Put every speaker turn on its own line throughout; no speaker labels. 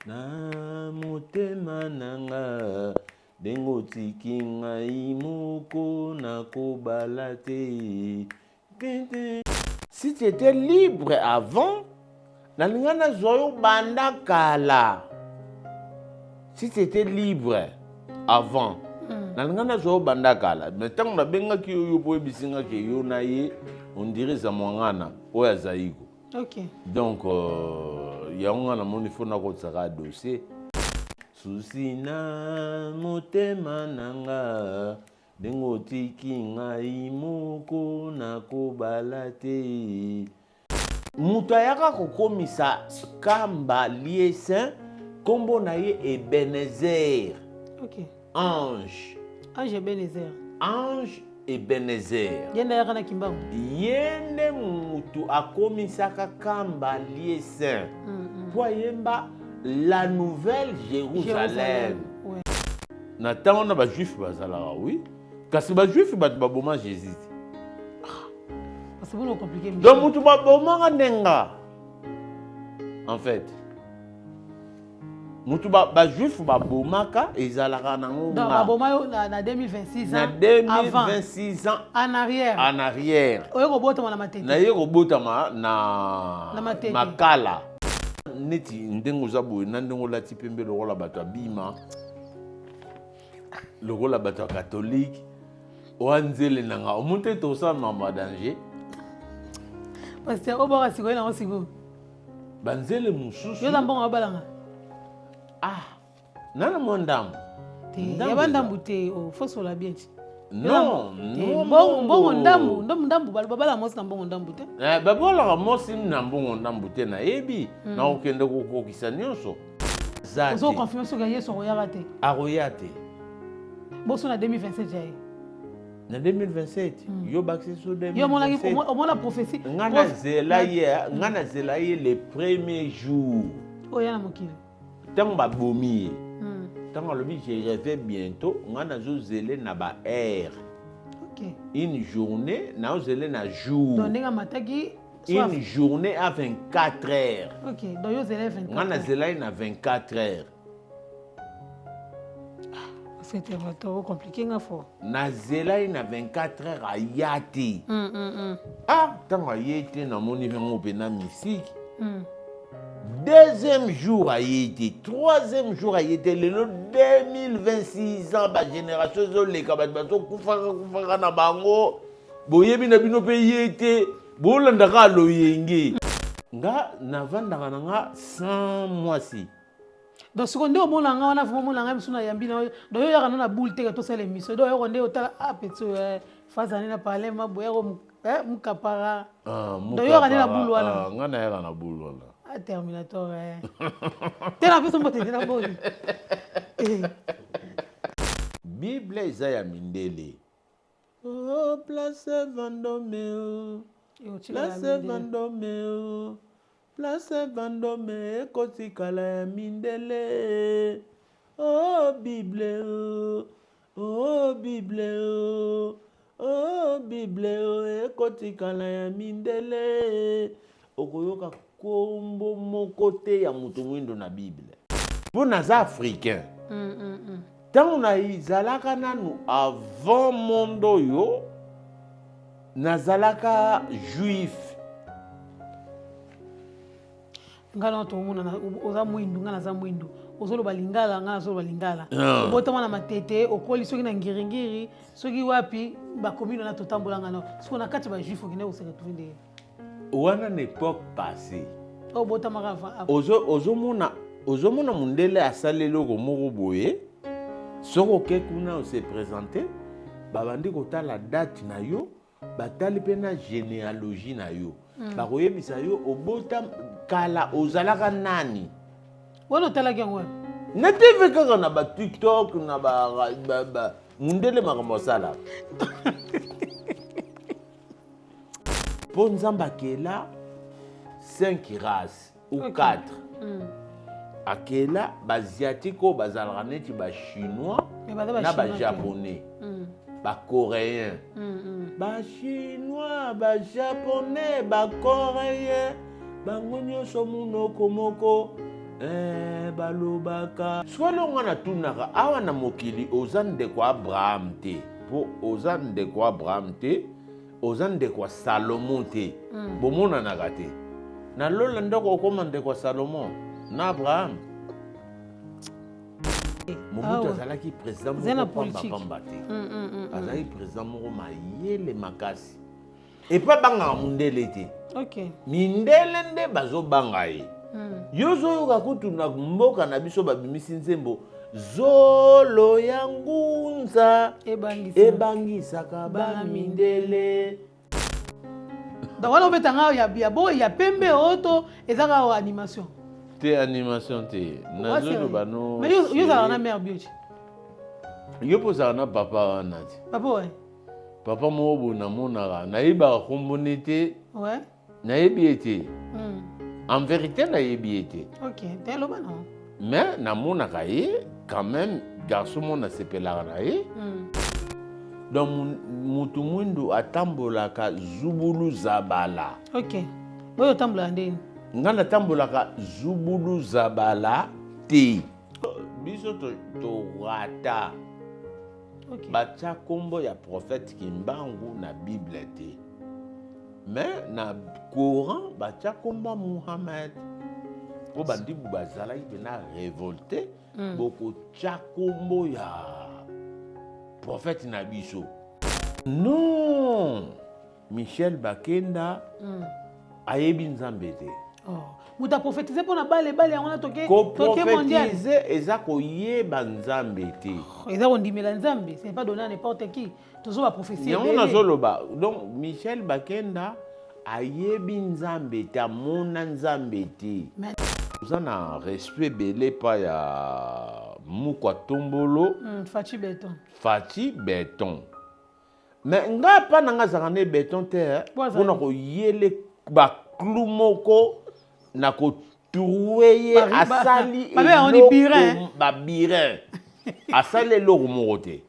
Na motema na nga ndenge otiki ngai moko nakobala te. Si tu étais libre avant, nalinga nazwa yo banda kala. Si tu étais libre avant, nalinga nazwa yo banda kala. Mais ntango nabengaki yo, yo mpo oyebisi nga ke yo na ye, on dirait eza mwangana oyo azali ko. Donc yango nga namoni fo nakotisaka dossier. Susi na motema na nga ndenge otiki ngai moko nakobala te. Moto ayaka kokomisa Kamba lieu saint, nkombo na ye Ebenezer. Ange.
Ange Ebenezer.
Ange Ebenezer.
Ye nde ayaka na Kimbangu.
Ye nde mutu akomisaka Kamba lieu saint. Po ayemba la nouvelle Jérusalem.
Jérusalem. Ouais.
Na ntango wana ba juif bazalaka, oui. Kasi ba juif bato baboma Jésus te.
Parce que bon compliqué.
Donc mutu babomaka nde nga. En fait. Mutu ba juif babomaka ezalaka nango
Donc
nga.
baboma yo na 2026
Na
ans.
2026 ans.
En arrière.
En arrière.
Oye kobotama na Matete.
Na ye kobotama na
Na Matete.
Makala. Neti ndenge oza boye na ndenge olati pembe lokola bato ya bima, lokola bato ya catholique, oa nzele na nga omoni te tosala mambo ya danger.
Pasteur, obwaka sikoyo nango sikoyo.
Banzele mosusu.
Yo na mbongo obalanga.
Ah, nana mwa ndambo.
Te,
Ndambo
ya ba
eza.
ndambo te, oh, faut sola bien ti.
Non,
Te,
non,
mbongo, mbongo ndambo, ndambo, ndambo, babala mwasi na mbongo ndambo te.
Babolaka mwasi na mbongo ndambo te, nayebi. Na kokende kokokisa nyonso. Za
Ozo
te.
confirmer soki Yesu akoyaka te.
Akoya te.
Boso na 2027 ya ye.
Na 2027, yo bakisi so
Yo omonaki,
2027.
omona prophétie.
Nga nazela ye, nga nazela ye le premier jour.
Oya na mokili.
Ntango babomi ye. Ntango alobi je reviens bientôt, nga nazozele na ba heure. Une journée, nazozele na jour.
Donc ndenge amataki,
Une journée à 24 heures.
Ok, donc yo zela 24
Nga nazela ye na 24 heures.
C'était trop compliqué nga fort.
Nazela ye na 24 heures aya te. Ah, ntango aye te namoni yango mpenza mystique. Deuxième jour aye te, troisième jour aye te, lelo 2026 ans ba génération ezoleka bato bazokufaka kufaka na bango. Boyebi na bino mpe ye te, bolandaka loyenge. Nga navandaka na nga sans mwasi.
Donc sikoyo nde omona nga wana, vraiment omona nga misu na yambi na yo. Donc yo yaka na boule te ka tosala émission. Donc yoko nde otala, ah, petit, face année na parler, ma boya ko mukapara.
Ah,
Donc yaka nde na boule wana.
Ah, nga na yaka na boule wana.
Ah, Terminator, eh. Te na biso mbote na boule. Eh.
Bible eza ya mindele. Oh, place Vendôme,
Yo, tika
place
ya mindele.
Vendôme, place Vendôme ekotikala ya mindele. Oh, Bible, oh, oh, Bible, oh, oh, Bible, oh, ekotikala ya mindele. Okoyoka kombo moko te ya moto mwindo na Bible. Mpo naza africain. Ntango nazalaka nanu avant monde oyo, nazalaka juif.
Nga na tomona na, oza mwindu, nga naza mwindu. Ozoloba lingala, nga nazoloba lingala. Obotama na Matete, okoli soki na Ngiringiri, soki wapi, ba commune wana totambola nga na. Soki na kati ba juif okende koseka tuvi ndenge.
Wana na époque passée.
Obotamaka avant, avant.
Ozomona mundele asali eloko moko boye, soki oke kuna ose présenter, babandi kotala date na yo, batali mpe na généalogie na yo. Bakoyebisa yo obota kala ozalaka nani.
Wana otalaki yango wapi?
Na TV kaka na ba TikTok, na ba mundele makambo asala. Po Nzambe akela 5 races ou 4. Akela ba asiatique oyo bazalaka neti ba chinois
Mais baza ba
na ba
chinois te.
japonais, ba coréens. Ba chinois, ba japonais, ba coréens. Bango nyonso munoko moko eh, balobaka. Sikoyo eloko nga natunaka awa na mokili, oza ndeko ya Abraham te, mpo oza ndeko ya Abraham te, oza ndeko ya Salomon te. Bomonanaka te na lola. Ndeko okoma ndeko ya Salomon na Abraham. Mobutu azalaki président moko pambapamba te, azalaki président moko mayele makasi. Epe abangaka mundele te, mindele nde bazobanga ye. Yo ozoyoka kutu na mboka na biso babimisi nzembo "Zolo ya ngunza ebangisaka bamindele".
Donc wana obetanga ya boye ya pembe oyo to eza kaka animation?
Te, animation te, nazoloba no.
Mais yo ozalaka na mare bio?
Yo mpo ozalaka na papa wana te.
Papa oyo?
Papa moko boye namonaka, nayebaka komboni te, nayebi ye te. En vérité nayebi ye te.
Ok, te aloba no.
Mais namonaka ye quand même, garçon moko nasepelaka na ye. Donc mutu mwindu atambolaka zubulu zabala.
Ok, boyo otambolaka ndeni?
Nga natambolaka zubulu zabala te. Biso torata. Batia nkombo ya prophète Kimbangu na Bible te, mais na Coran batia nkombo ya Muhammad, mpo bandibu bazalaki mpena révolte. Bokotia nkombo ya prophète na biso? Non, Michel Bakenda ayebi Nzambe te.
Oh. Moto aprophétise mpo na bale bale yango na toke mondial.
Koprophétise eza koyeba Nzambe te.
Oh, eza kondimela Nzambe, ce n'est pas donné à n'importe qui. Tozo baprophétie.
Yango nazoloba. Donc Michel Bakenda ayebi Nzambe te, amona Nzambe te. Oza na respect ebele epai ya Mukwa Tombolo.
Faci Beton.
Faci Beton. Mais nga mpa na nga azalaka nde beton te mpona koyele baclou moko na kotrouer ye. Asali babirin, asali eloko moko te.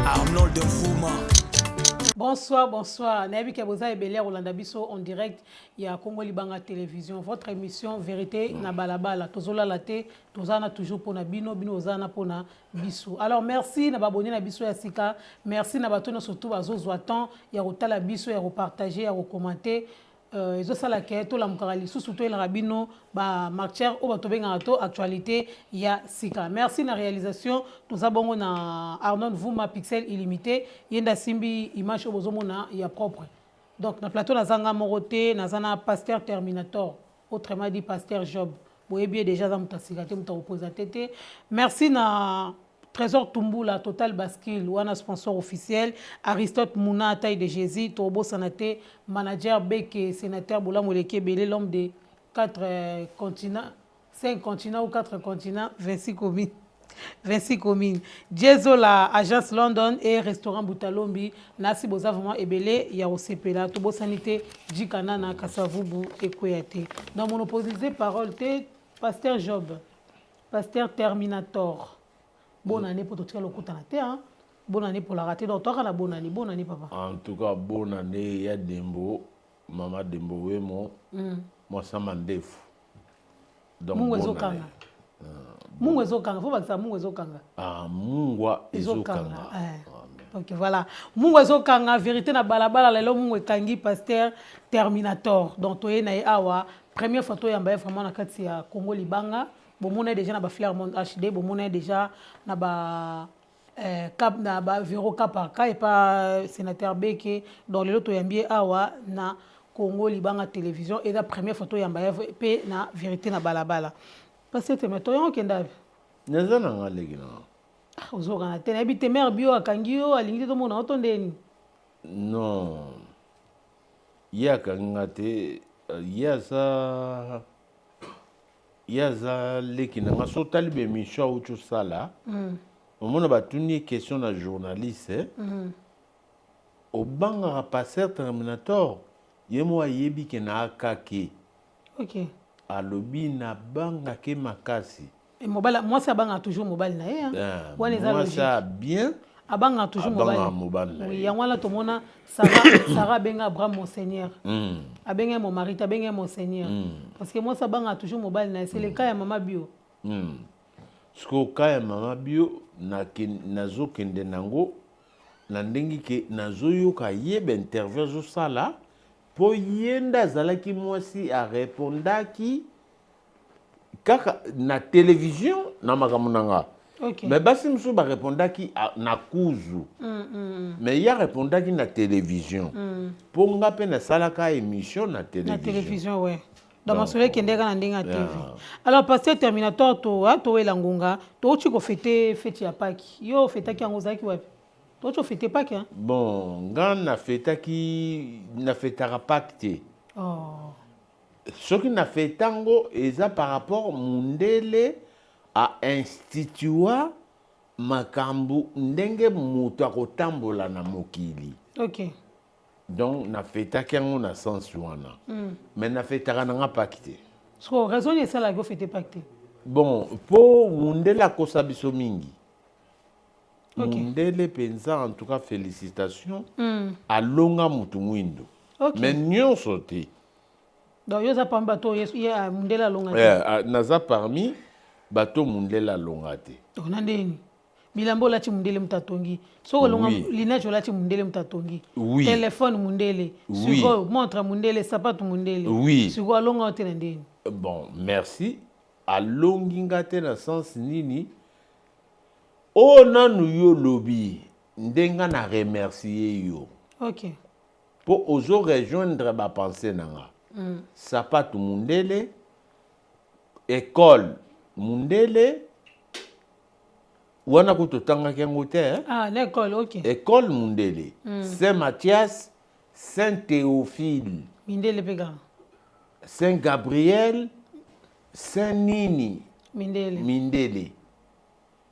Arnold Mfuma. Bonsoir, bonsoir. Nayebi ke boza ebele ya kolanda biso en direct ya Congo Libanga Télévision. Votre émission Vérité na balabala. Tozolala te, toza na toujours pona bino, bino oza na pona biso. Alors merci na babone na biso ya sika, merci na bato surtout bazozwa temps ya kotala biso, ya kopartager, ya kocommenter. Ezosala ke tolamukaka lisusu, toyelaka bino bamatière oyo bato bengaka to actualité ya sika. Merci na réalisation, toza bongo na Arnold Vuma, Pixel Illimité, ye nde asimbi image oyo bozomona ya propre. Donc na plateau naza nga moko te, naza na pasteur Terminator, autrement dit pasteur Job. Boyebi ye déjà, aza moto asika te, moto akoprésente te. Merci na Trésor Tumbula, Total Bascule, wana sponsor officiel, Aristote Mouna, Taille de Jésus, tobosana te, manager Beke, sénateur Bolamu Eleki Ebele, l'homme de 4 continents, 5 continents ou 4 continents, 26 communes. 26 communes. Jezola, agence London et restaurant Boutalombi, nasi boza vraiment ebele ya osepela, tobosani te, Jikanana, Kasavubu ekweya te. Donc monopoliser parole te, pasteur Job, pasteur Terminator. Bonne année po totika lokutana te, hein. Bonne année pour la rater. Donc toi na bonne année, bonne année papa.
En tout cas bonne année ya Dembo, mama Dembo Wemo, mwasa mandefu.
Donc Mungu ezokanga. Mungu ezokanga, faut bakisa Mungu ezokanga.
Ah, mungwa ezokanga.
Donc voilà, Mungu ezokanga, Vérité na balabala lelo Mungu ekangi pasteur Terminator. Donc toye na ye awa, première fois toyamba ye vraiment na kati ya Congo Libanga. Bomona déjà na ba Flair Monde HD, bomona déjà na ba cap na ba Vero cas par cas et pas sénateur Beke. Donc lelo toyambi ye awa na Congo Libanga Télévision et la première fois toyamba ye pe na Vérité na balabala. Pasteur Terminator, toyango kenda.
Naza na nga leki na.
Ozokana te, nayebi te, mare bio akangi yo, alingi te tomona oto ndeni.
Non, ye akangi nga te, ye aza leki na nga. So otali baémission auti osala, omona batuni ye question na journaliste: "Obangaka pasteur Terminator?" Ye mo ayebi ke na akake. Alobi: "Nabangake makasi."
Mobali, mwasi abangaka toujours mobali na ye. Wana eza
logique. Bien.
Abangaka toujours
Abangaka
mobali.
Mobali na
Oui,
ye.
Yango wana tomona Sarah abenga Abraham mon seigneur. Abenga ye mon mari te, abenga ye mon seigneur. Parce que mwasi abangaka toujours mobali na ye. C'est le cas ya mama bio.
Sikoyo ka ya mama bio, nazokende nango na ndenge ke nazoyoka ye bainterview azosala, mpo ye nde azalaki mwasi arépondaki kaka na télévision na makambo na nga. Mais basi mosusu barépondaki na kuzu, mais ye arépondaki na télévision, mpo nga mpe nasalaka émission na
Na
télévision.
Télévision, ouais. Donc
Donc,
masolo ekendeka na ndenge ya TV. Alors, pasteur Terminator, to towela ngonga, touti kofêter fête ya Pâques. Yo ofêtaki yango, ozalaki wapi? Touti ofêter Pâques, hein?
Bon, nga nafêtaki, nafêtaka Pâques te.
Oh.
Soki nafêta yango, eza par rapport mundele ainstitua makambo ndenge moto akotambola na mokili. Donc nafêtaki yango na sens wana, mais nafêtaka nanga Pâques te.
So raison nini esalaki ofêter Pâques te?
Bon, mpo mundele akosa biso mingi. Mundele mpenza, en tout cas félicitation, alonga motu mwindu, mais nyonso te.
Donc yo oza parmi bato oyo ye mundele alonga te?
Eh, ah, naza parmi bato mundele alonga te.
Ona ndeni bilamba olati, mundele moto atongi. Soki olonga, lunette olati, mundele moto atongi. Telefone, mundele. Sikoyo montre, mundele. Sapatu, mundele. Sikoyo alonga yo te na ndeni?
Bon, merci. Alongi nga te na sens nini? Oyo nanu yo lobi nde nga na remercier yo, mpo ozo rejoindre bapensées na nga. Sapatu mundele, école mundele, wana kutu totangaki yango te, eh?
Ah, na école, ok.
École mundele, Saint Mathias, Saint Théophile.
Mindele mpe kaka.
Saint Gabriel, Saint nini.
Mindele.
Mindele.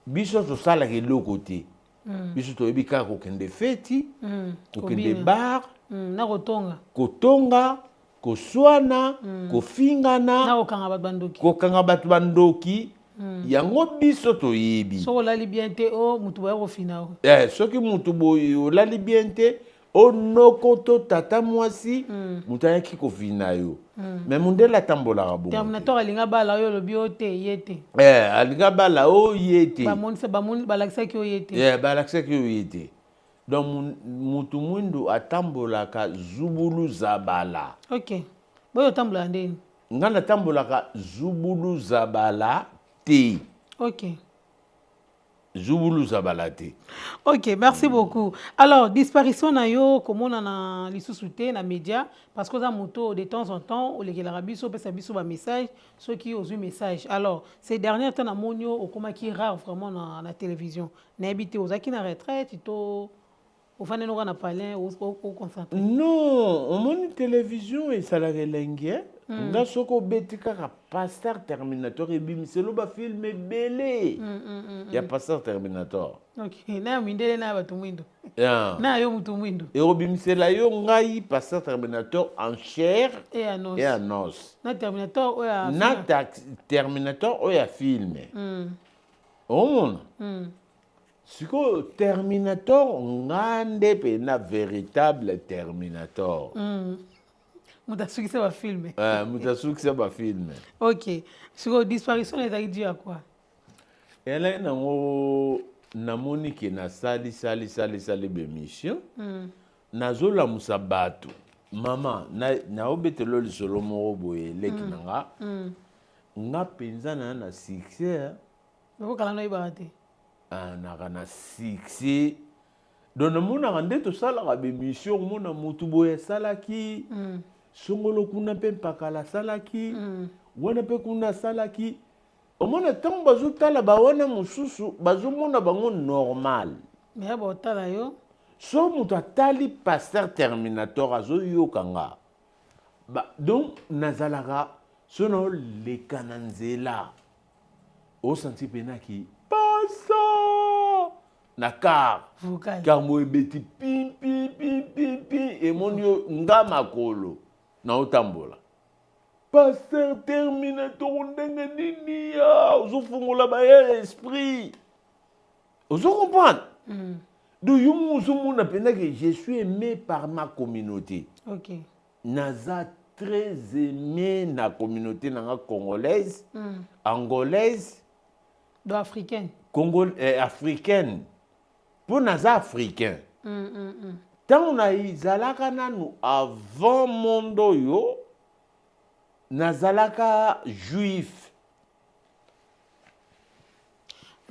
Biso tosalaka eloko te. Biso toyebi kaka kokende feti, kokende
Kobina.
bar,
Na kotonga.
Kotonga, koswana, kofingana,
Na kokanga bato bandoki.
Kokanga bato bandoki. Yango biso toyebi.
Soki olali bien te, o motu boya kofina o.
Eh, soki motu boye olali bien te, onoko to tata mwasi, moto ayaki kofina yo. Mais mundele atambolaka bongo te.
Terminator alinga bala oyo, olobi o te, ye te.
Eh, alinga bala oyo, ye te.
Bamonisa, balakisaki oyo, ye te.
Eh, balakisaki oyo, ye te. Donc mutu mwindu atambolaka zubulu zabala.
Ok, boyo otambolaka ndeni?
Nga natambolaka zubulu zabala te. Zubulu zabala te.
Ok, merci beaucoup. Alors, disparition na yo, komona na lisusu te na média, parce que oza moto, de temps en temps olekelaka biso, opesa biso bamessage soki ozwi message. Alors, ces derniers temps, namoni yo okomaki rare vraiment na télévision. Nayebi te, ozalaki na retraite to ofandeli oka na palin, oconcentre?
Non, omoni, télévision esalaka elengi, eh? Nga soki obeti kaka Pasteur Terminator, ebimiselo bafilm ebele ya Pasteur Terminator.
Ok, na ya mindele, na ya bato mwindo,
Yeah.
na ya yo motu mwindo.
Ekobimisela yo ngai Pasteur Terminator en chair
e annonce
et en os.
Na Terminator oyo ya
Na Terminator oyo ya film. Omona, sikoyo Terminator, nga nde mpenza véritable Terminator.
Moto asukisa bafilm.
Eh, moto asukisa bafilm.
Ok, sikoyo disparition na ezalaki dû à quoi?
Elai nango, namoni ke nasali sali sali sali baémission, nazolamusa bato. Mama, naobetela lisolo moko boye, eleki na nga. Nga mpenza na succès.
Okokala noyebaka te.
Ah, naka na succès. Donc namonaka nde tosalaka baémission, omona motu boye asalaki songolo kuna, mpe mpakala asalaki wana, mpe kuna asalaki. Omona, ntango bazotala bawana mosusu, bazomona bango normal.
Mais ya baotala yo.
So moto atali Pasteur Terminator, azoyoka nga ba, donc nazalaka so naoleka na nzela, osanti mpenaki pasa na car.
Vocal.
Car mo ebeti pim pim pim pim pim, emoni yo nga makolo naotambola, Pasteur Terminator, ndenge nini ya ozofungola baya esprit, ozo comprendre? Donc yo moko ozomona mpenza ke je suis aimé par ma communauté.
Ok.
Naza très aimé na communauté na nga congolaise, angolaise.
Donc africaine.
Congo, africaine. Mpo naza africain. Ntango nazalaka nanu avant monde oyo, nazalaka juif.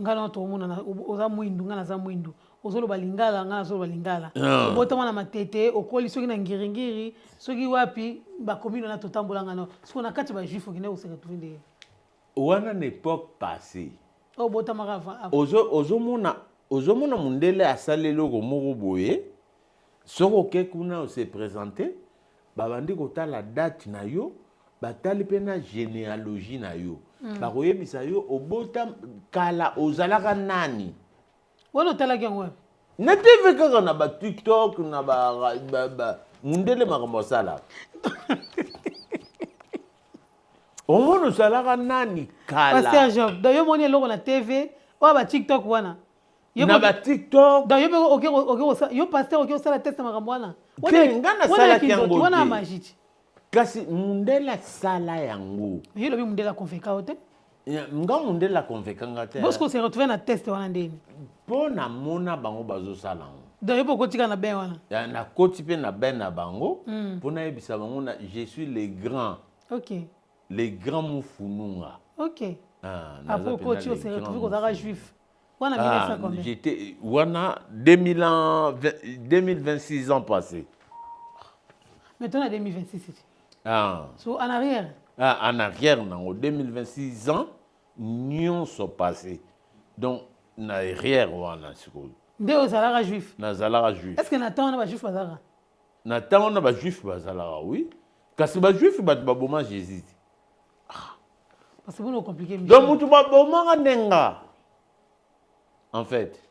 Nga na tokomona oza mwindu, nga naza mwindu, ozoloba lingala, nga nazoloba lingala. Obotama na Matete, okoli soki na Ngiringiri, soki wapi, bacommune wana totambola nga na soki na kati ya bajuif, okende kose retrouver ndenge?
Wana na époque passée.
Oyo obotamaka avant.
Ozomona mondele asali eloko moko boye. Soki oke kuna, ose présente, babandi kotala date na yo, batali mpe na généalogie na yo, bakoyebisa yo obota kala, ozalaka nani.
Wana otalaki yango wapi?
Na TV kaka, na baTikTok, na ba mundele makambo asalaka. Omona ozalaka nani kala.
Pasteur Job, donc yo moni eloko na TV oyo baTikTok wana?
Na baTikTok.
Donc yo mpe yo pasteur oke osala test ya makambo wana?
Te, nga nasalaki yango
Wana ya
te.
magie ti.
Kasi mundele asala yango.
Yo lobi mundele aconvaincre yo te.
Nga mundele aconvaincanga te.
Bosiko se retrouve na test wana ndeni?
Mpo namona bango bazosala yango.
Donc yo mpe okotika na bain wana?
Ya, nakoti mpe na bain na bango mpo nayebisa bango na je suis le grand, le grand Mufununga. Ah, naza
Après
mpenza
okoti
le
ose
grand
retrouve kozalaka
Mufununga.
juif wana
Ah,
1900 combien?
J'étais wana 2000 ans, 20 2026 ans passés.
Maintenant na 2026 ti.
Ah.
So en arrière.
Ah, en arrière nango 2026 ans nyonso passé, donc na arrière wana sikoyo.
Nde ozalaka juif?
Nazalaka juif.
Est ce que na temps wana bajuif bazalaka?
Na ntango wana bajuif bazalaka, oui, kasi bajuif bato baboma Jésus te.
Parce que bona ocompliqué.
Donc motu babomaka nde nga. En fait,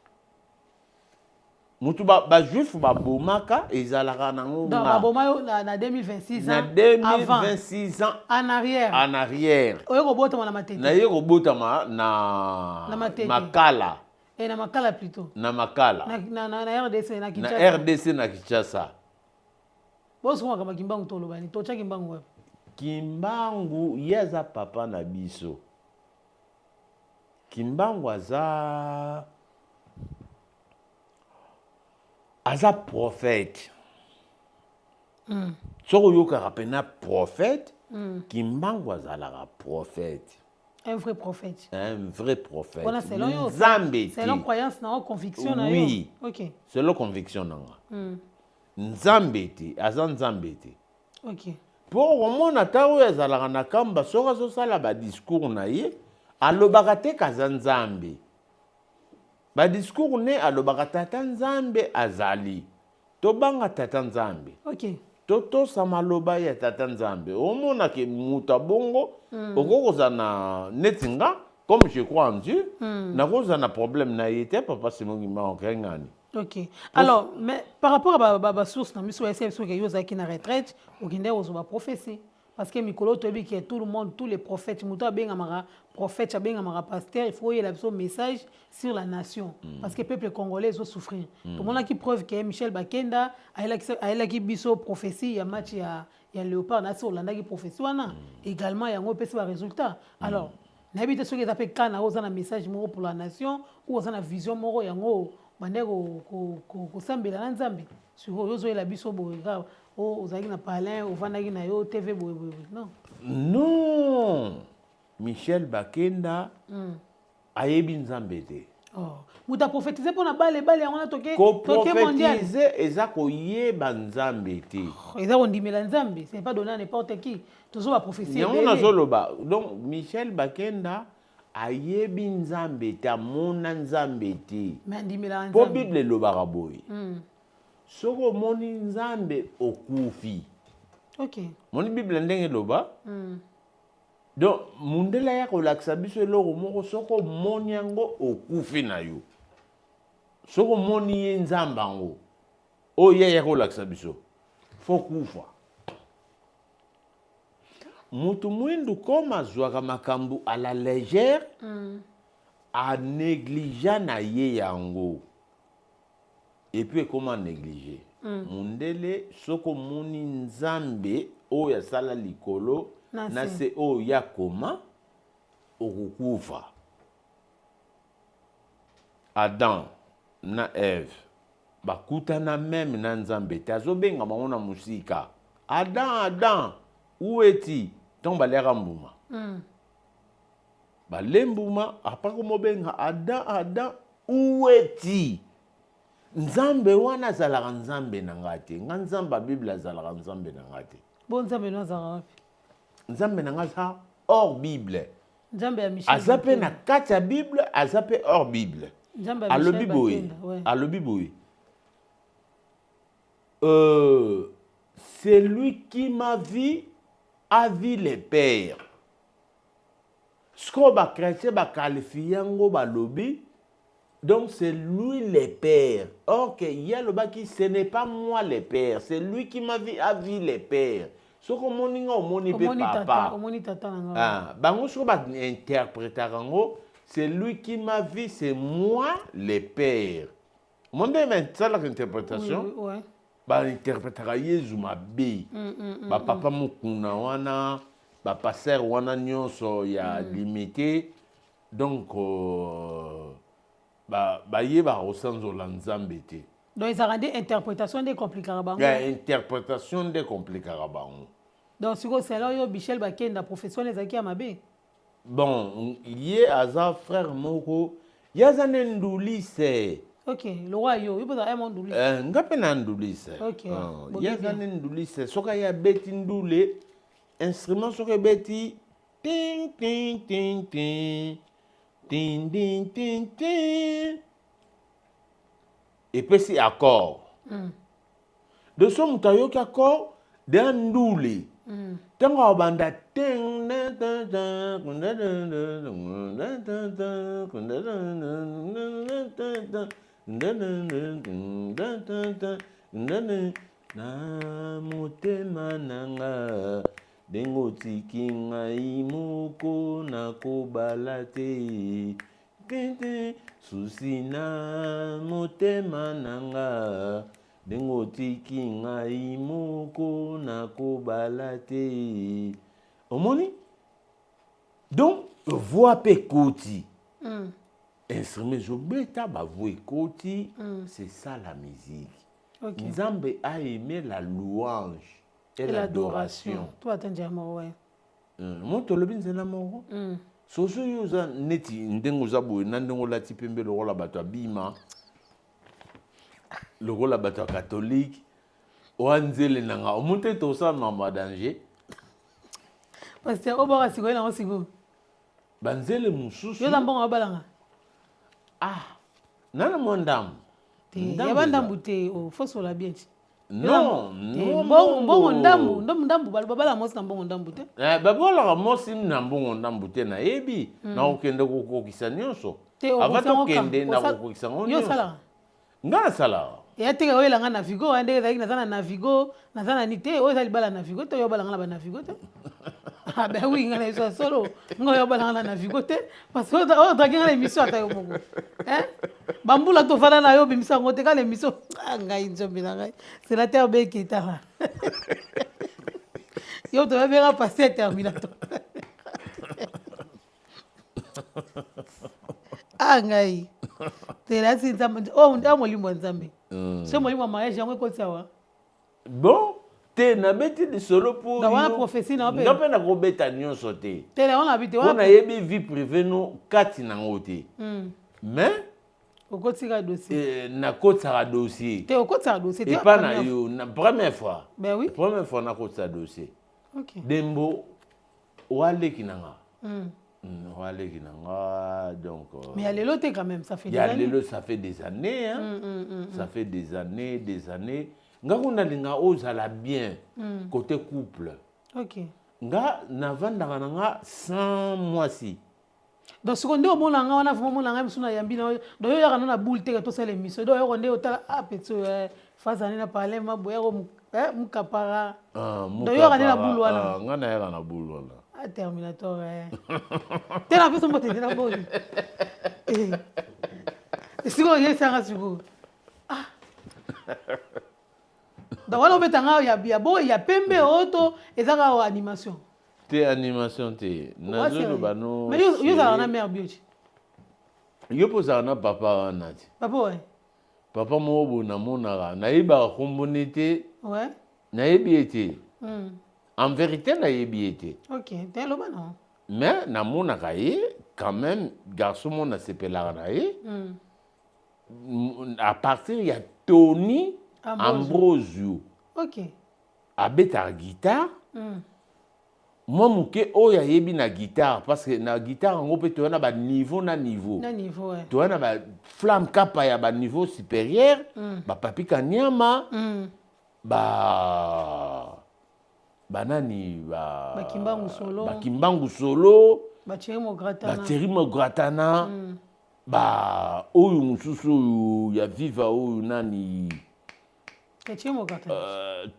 motu bajuif babomaka ezalaka nango
Donc
nga.
baboma yo na 2026
Na
ans avant?
2026 ans.
En arrière.
En arrière.
Oye kobotama na Matete?
Naye kobotama na
Na Matete.
Makala.
E na Makala plutôt.
Na Makala.
Na RDC, na
Na
Kinshasa.
RDC, na Kinshasa.
Bosomaka bakimbangu, tolobani totya Kimbangu wapi?
Kimbangu ye aza papa na biso. Kimbangu aza prophète. Soki oyokaka mpena prophète, Kimbangu azalaka prophète.
Un vrai prophète.
Un vrai prophète.
Wana selon yo?
Nzambe
Selon
te.
croyance na yo, conviction na yo?
Oui. Selon conviction na nga. Nzambe te, aza nzambe te. Mpo komona ata oyo azalaka na kamba, soki azosala badiscours na ye, alobaka te kaza nzambe. Badiscours ne alobaka tata nzambe azali, tobanga tata nzambe, totosa maloba ya tata nzambe. Omonake moto abongo okoki kozala na neti nga, comme je crois en Dieu, nakozala na problème na ye te. Papa Simon Kimbangu okengani.
Ok, alors, mais par rapport à basource na biso, ese biso ke yo ozalaki na retraite, okende kozwa baprophétie, parce que mikolo toyebi ke tout le monde, tous les prophètes, moto abengamaka prophète, abengamaka pasteur, il faut oyela biso message sur la nation, parce que peuple congolais ezosouffrir. Tomonaki preuve ke Michel Bakenda ayelaki biso prophétie ya match ya Léopard. Nasi olandaki prophétie wana également, yango epesi barésultat. Alors nayebi te soki eza mpe ka na oza na message moko pour la nation ou oza na vision moko, yango bande kosambela na nzambe. Sikoyo oyo ozoyela biso boye kaka ozalaki na palin, ovandaki na yo TV boye boye boye, non?
Non, Michel Bakenda ayebi nzambe te.
Oh. Moto aprophétise mpo na bale bale yango wana toke mondial.
Koprophétise eza koyeba nzambe te.
Eza kondimela nzambe, c'est pas donné à n'importe qui. Tozo baprophétie.
Yango nazoloba. Donc Michel Bakenda ayebi nzambe te, amona nzambe te.
Mais andimelaka
Mpo
nzambe.
Bible elobaka boye: soki omoni nzambe, okufi. Moni Bible ndenge eloba. Donc mundele aya kolakisa biso eloko moko, soki omoni yango, okufi na yo. Soki omoni ye nzambe yango oyo ye aya kolakisa biso, fo kufa. Motu mwindu koma azwaka makambo à la légère, anégligea na ye yango. Et puis ekoma négligé. Mundele, soki omoni Nzambe oyo asala likolo
Na
na
se.
Se oyo ya koma, okokufa. Adam na Eve bakutana même na Nzambe te, azobenga bango na mosika: "Adam, Adam, où es-tu?" Ntango baliaka mbuma, bale mbuma, après komobenga: "Adam, Adam, où es-tu?" Nzambe wana azalaka Nzambe na nga te. Nga Nzambe ya Bible azalaka Nzambe na nga te.
Bo Nzambe no azalaka wapi?
Nzambe na nga aza hors Bible.
Nzambe ya Michel
Aza mpe
Bakenda.
Na kati ya Bible, aza mpe hors Bible.
Nzambe ya
Alobi
Michel
boye,
Bakenda, ouais.
alobi boye: "Celui qui m'a vu a vu le Père." Sikoyo bachrétien baqualifie yango, balobi: "Donc c'est lui le Père." Or que ye alobaki: "Ce n'est pas moi le Père, c'est lui qui m'a vu a vu le Père." Soki omoni nga, omoni mpe
Omoni tata.
Papa.
Omoni tata na nga.
Ah, bango soki bainterprétaka yango: "C'est lui qui m'a vu, c'est moi le Père." Mo nde basalaka interprétation.
Oui, ouais.
Bainterprétaka Yezu mabe. Bapapa mokuna wana, bapasteur wana nyonso ya limité, donc bayebaka kosanzola Nzambe te.
Donc ezalaka nde interprétation nde compliquaka bango.
Ya interprétation nde compliquaka bango.
Donc sikoyo, sela oyo Michel Bakenda, professeur wana ezalaki ya mabe?
Bon, ye aza frère moko, ye aza nde ndulise.
Ok, lokwa yo, yo mpoza mo nduli.
Eh, nga mpe na ndulise.
Ok,
Ah,
boki
ye aza
bien.
nde ndulise. Soki aye abeti ndule, instrument soki ebeti ting ting ting ting ting ting ting ting, epesi accord. De so moto ayoki accord deya ndule, ntango abanda ting, na motema na nga, ndenge otiki ngai moko, nakobala te, tete susi na motema na nga, ndenge otiki ngai moko, nakobala te. Omoni, donc voix mpe ekoti, instrument ezobeta, bavoix ekoti. C'est ça la musique. Nzambe a aimé la louange et
Et
l'adoration.
To ata nzela moko, ouais.
Moto olobi nzela moko. Soso oyo oza neti ndenge oza boye na ndenge olati pembe lokola bato ya bima, lokola bato ya katholike, oya nzele na nga, omoni te tosala makambo ya danger.
Pasteur, obwaka sikoyo nango sikoyo.
Banzele mosusu.
Yo oza mbongo obalanga?
Ah, nana mwa ndambo.
Te.
Ndambo.
Ya bandambu te, fosola bien ti.
Non.
Te,
Non.
mbongo ndambu, ndambu ndambu, babala mwasi na mbongo ndambu te.
Eh, babolaka mwasi na mbongo ndambu te. Nayebi, nakokende kokokisa nyonso.
Te.
Ava
Okokisa yango.
tokende, nakokokisa yango
Yo
nyonso.
osalaka?
Nga nasalaka.
Eya teke oyelanga Navigo wana ndenge ezalaki, naza na Navigo, naza na ni te. Oyo eza libala Navigo te, oyo obalanga na banavigo te. Ah ben oui, nga na biso ya solo, nga oyo obalanga na Navigo te, parce que oyo odraki nga na émission, ata yo moko. Hein? Bambula tovanda na yo, obimisa yango te kaka na émission. Ah, ngai nzambe na ngai, sénateur Beke, tala yo, tobabenga pasteur terminator. Ah, ngai telasi Nzambe oyo, molimo ya Nzambe. So molimo ya mariage yango ekoti awa.
Bon, te, nabeti lisolo mpo
Donc wana prophétie na yo mpe.
Nga mpe nakobeta nyonso te.
Tele wana abi te.
Mpo
Wana
nayebi vie privée no kati nango te, mais
okotika dossier.
Eh, nakotisaka dossier.
Te, okotisaka dossier te.
Epa na yo na première fois.
Ben oui.
Première fois nakotisa dossier. Dembo waleki na nga. Waleki na nga, donc
Mais ya lelo te quand même, ça fait des
ya
années.
Lelo, ça fait des années, hein? Ça fait des années, des années. Nga kuna nalinga ozala bien côté couple. Nga navandaka na nga sans mwasi.
Donc sikoyo nde omona nga wana, vraiment omona ngai mosu nayambi na donc yo oyaka no na boule teke tosala émission, donc oyoko nde otala, ah, petit oyo, face ane na parle maboyako mukapara.
Ah,
Donc oyaka nde na boule wana.
Ah, nga nayaka na boule wana.
Ah, terminator, eh. Te, na biso mbote te na boni. Eh. Sikoyo oyebisanga sikoyo, ah. Donc wana obeta nga ya boye, ya pembe, oyo to eza kaka animation?
Te, animation te, nazoloba no.
Mais yo ozalaka na mare bio ti?
Yo mpo ozalaka na papa wana ti.
Papa oye?
Papa moko boye namonaka, nayebaka komboni te. Nayebi ye te. En vérité, nayebi ye te.
Ok, te, loba no.
Mais namonaka ye quand même, garçon moko nasepelaka na ye. À partir ya Tony Ambrosio. Abetaka guitare. Mwa moke oyo ayebi na guitare, parce que na guitare yango mpe toya na baniveau na niveau.
Na niveau, ouais.
Toya na baflamme kapa ya baniveau supérieur. Bapapi Kaniama. Ba banani ba
Bakimbangu solo.
Bakimbangu solo.
Bathierry Mogratana.
Bathierry Mogratana. Ba oyo mosusu oyo ya Viva, oyo nani?
Thierry Mogratana.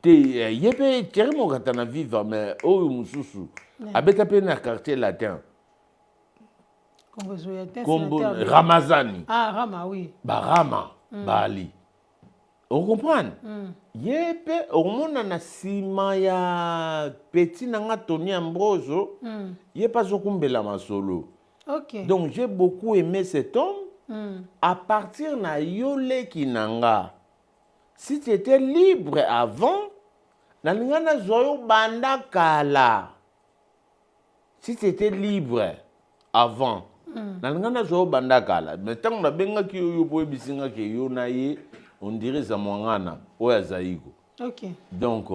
Te, ye mpe Thierry Mogratana Viva, mais oyo mosusu abeta mpe na Quartier Latin. Kombo Ramazani.
Ah, Rama, oui.
Barama. Bali ocomprendre. Ye mpe okomona na nsima ya petit na nga Tony Ambroso. Ye mpe azokumbela masolo. Donc j'ai beaucoup aimé cet homme. À partir na yo, leki na nga, si tu étais libre avant, nalinga nazwa yo banda kala. Si tu étais libre avant, nalinga nazwa yo banda kala. Mais ntango nabengaki yo, yo mpo oyebisi nga ke yo na ye, on dirait eza mwangana oyo azali ko. Donc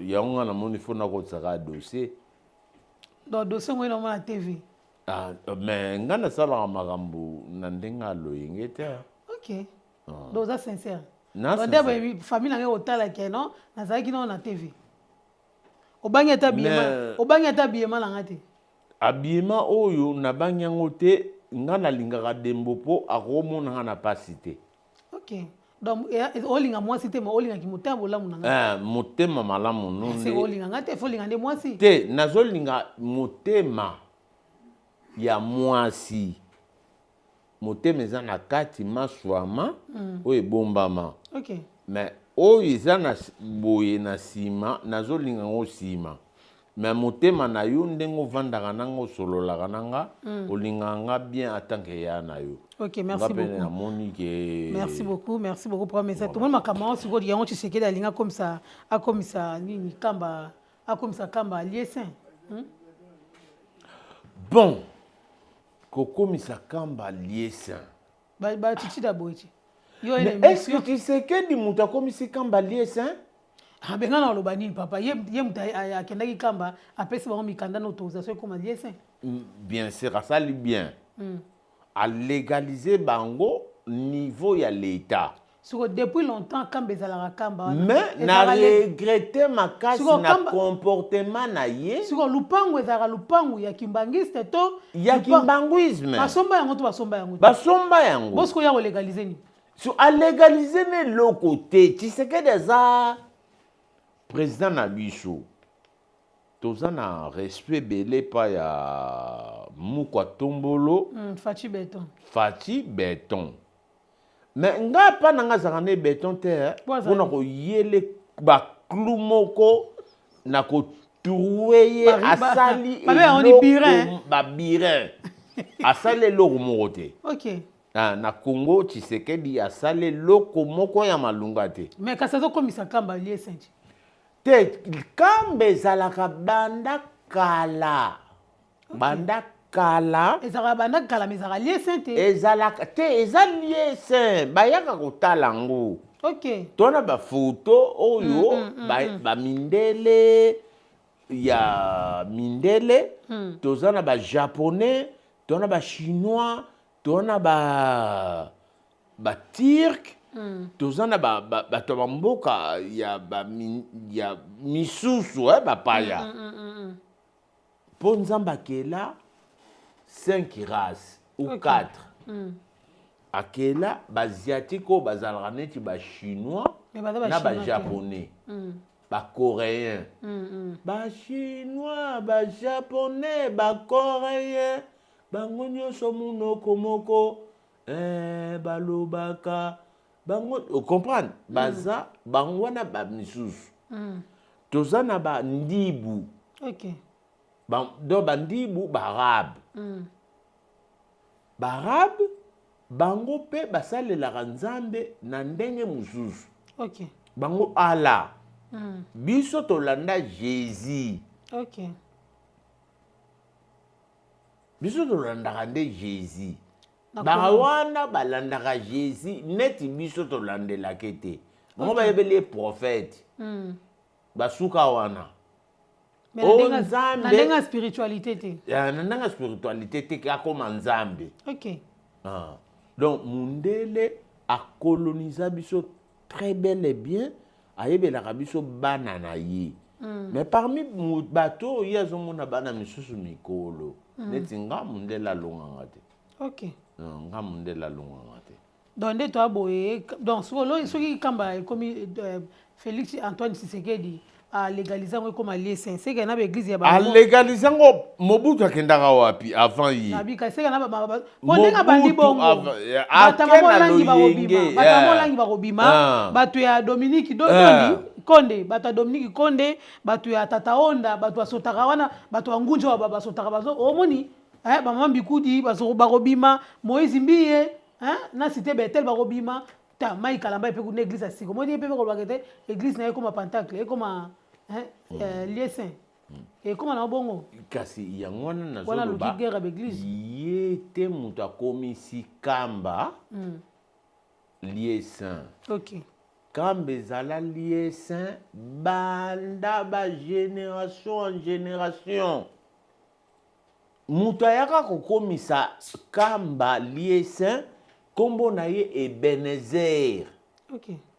yango nga namoni fo nakotisaka dossier.
Donc dossier ngo ena na TV?
Ah, mais nga nasalaka makambo na ndenge aloyenge te.
Ok, donc oza sincère. Nde famille na ngai otalaki non, nazalaki nao na TV, obangi ata habillement, obangi ata habillement na nga te?
Habillement oyo nabangi yango te. Nga nalingaka Dembo mpo akomona nga na pasi te.
Ok, donc olinga mwasi te, ma olingaki motema bolamu na
nga? Motema malamu no.
Nde olinga nga te, fo olinga nde mwasi.
Te, nazolinga motema ya mwasi. Motema eza na kati maswama. Oyo ebombama. Mais oyo eza na boye na nsima, nazolinga yango nsima. Mais motema na yo, ndenge ovandaka nanga, osololaka na nga. Olingaka nga bien en tant que ya na yo.
Ok, merci beaucoup.
Namoni ke
Merci beaucoup, merci beaucoup pour message. Tomoni makambo yango sikoyo. Yango Tshisekedi alingi akomisa, akomisa nini, Kamba, akomisa Kamba lieu saint?
Bon, kokomisa Kamba lieu saint.
Batitida boye ti.
Est-ce que Tshisekedi moto akomisi Kamba lieu saint?
Abenga na oloba nini, papa? Ye moto akendaki Kamba, apesi bango mikanda na autorisation, ekoma lieu saint.
Bien sûr, asali bien. Alégaliser bango niveau ya l'État.
Siko depuis longtemps Kamba ezalaka Kamba.
Mais na regrette makasi na comportement na ye.
Siko lupango ezalaka lupango ya kimbangiste to?
Ya kimbanguisme.
Basomba yango to basomba yango?
Basomba yango.
Bosiko ya kolégaliser nini?
So alégaliser na eloko te. Tshisekedi aza président na biso, toza na respect ebele epai ya Mukwa Tombolo.
Fatshi Béton.
Fatshi Béton. Mais nga mpa na nga azalaka nde béton te mpona koyele baclou moko na kotrouer ye. Asali babirin, asali eloko moko te. Na Congo, Tshisekedi asali eloko moko ya malunga te.
Mais kasi azokomisa Kamba lieu saint.
Te, Kamba ezalaka banda kala, banda kala.
Ezalaka banda kala, mais ezalaka lieu saint te.
Ezalaka te, eza lieu saint, bayaka kotala yango. Tona bafoto oyo bamindele ya mindele. Toza na bajaponais, toza na bachinois, toza na baturc. Toza na bato ya bamboka ya misusu, bapaya. Mpo Nzambe akela 5 races ou 4. Akela baasiatique oyo bazalaka neti bachinois na bajaponais, bacoréen. Bachinois, bajaponais, bacoréen, bango nyonso munoko moko, balobaka. Bango ocomprendre, baza bango wana bamisusu. Toza na bandibu. Donc bandibu baarabe. Baarabe bango mpe basalelaka Nzambe na ndenge mosusu. Bango Allah. Biso tolanda Jésus. Biso tolandaka nde Jésus. Bawana balandaka Jésus neti biso tolandelaka te. Bango bayebeli ye prophète. Basuka wana.
O Nzambe na ndenge ya spiritualité te.
Na ndenge ya spiritualité te, akoma Nzambe. Ah. Donc mundele akolonisa biso très bel et bien, ayebelaka biso bana na ye. Mais parmi bato oyo ye azomona bana misusu mikolo, neti nga, mundele alonganga te. Nga mundele alonganga te.
Donc nde toya boye, donc soki Kamba ekomi Félix Antoine Tshisekedi alégaliser yango, ekoma lieu saint, seke na baéglise ya
Alégaliser yango, Mobutu akendaka wapi avant ye?
Nabika seke na po ndenge abandi bongo, bato mamolangi bakobima, bato mamolangi bakobima, bato ya Dominique Dondi Konde, bato ya Dominique Konde, bato ya Tata Onda, bato basotaka wana, bato ya Ngunja basotaka, bazo omoni bamama Mbikudi bakobima, Moïse Mbiye na Cité Betel bakobima, ta Mai Kalamba epe kuna église ya sika omoni ye mpe bakolobaka te, église na ye ekoma pentacle, ekoma lieu saint, ekoma na bongo.
Kasi yango wana.
Wana
nazoloba
aluki guerre ya baéglise.
Ye te moto akomisi Kamba lieu saint. Kamba ezala lieu saint banda bagénération en génération. Moto ayaka kokomisa Kamba lieu saint, nkombo na ye Ebenezer.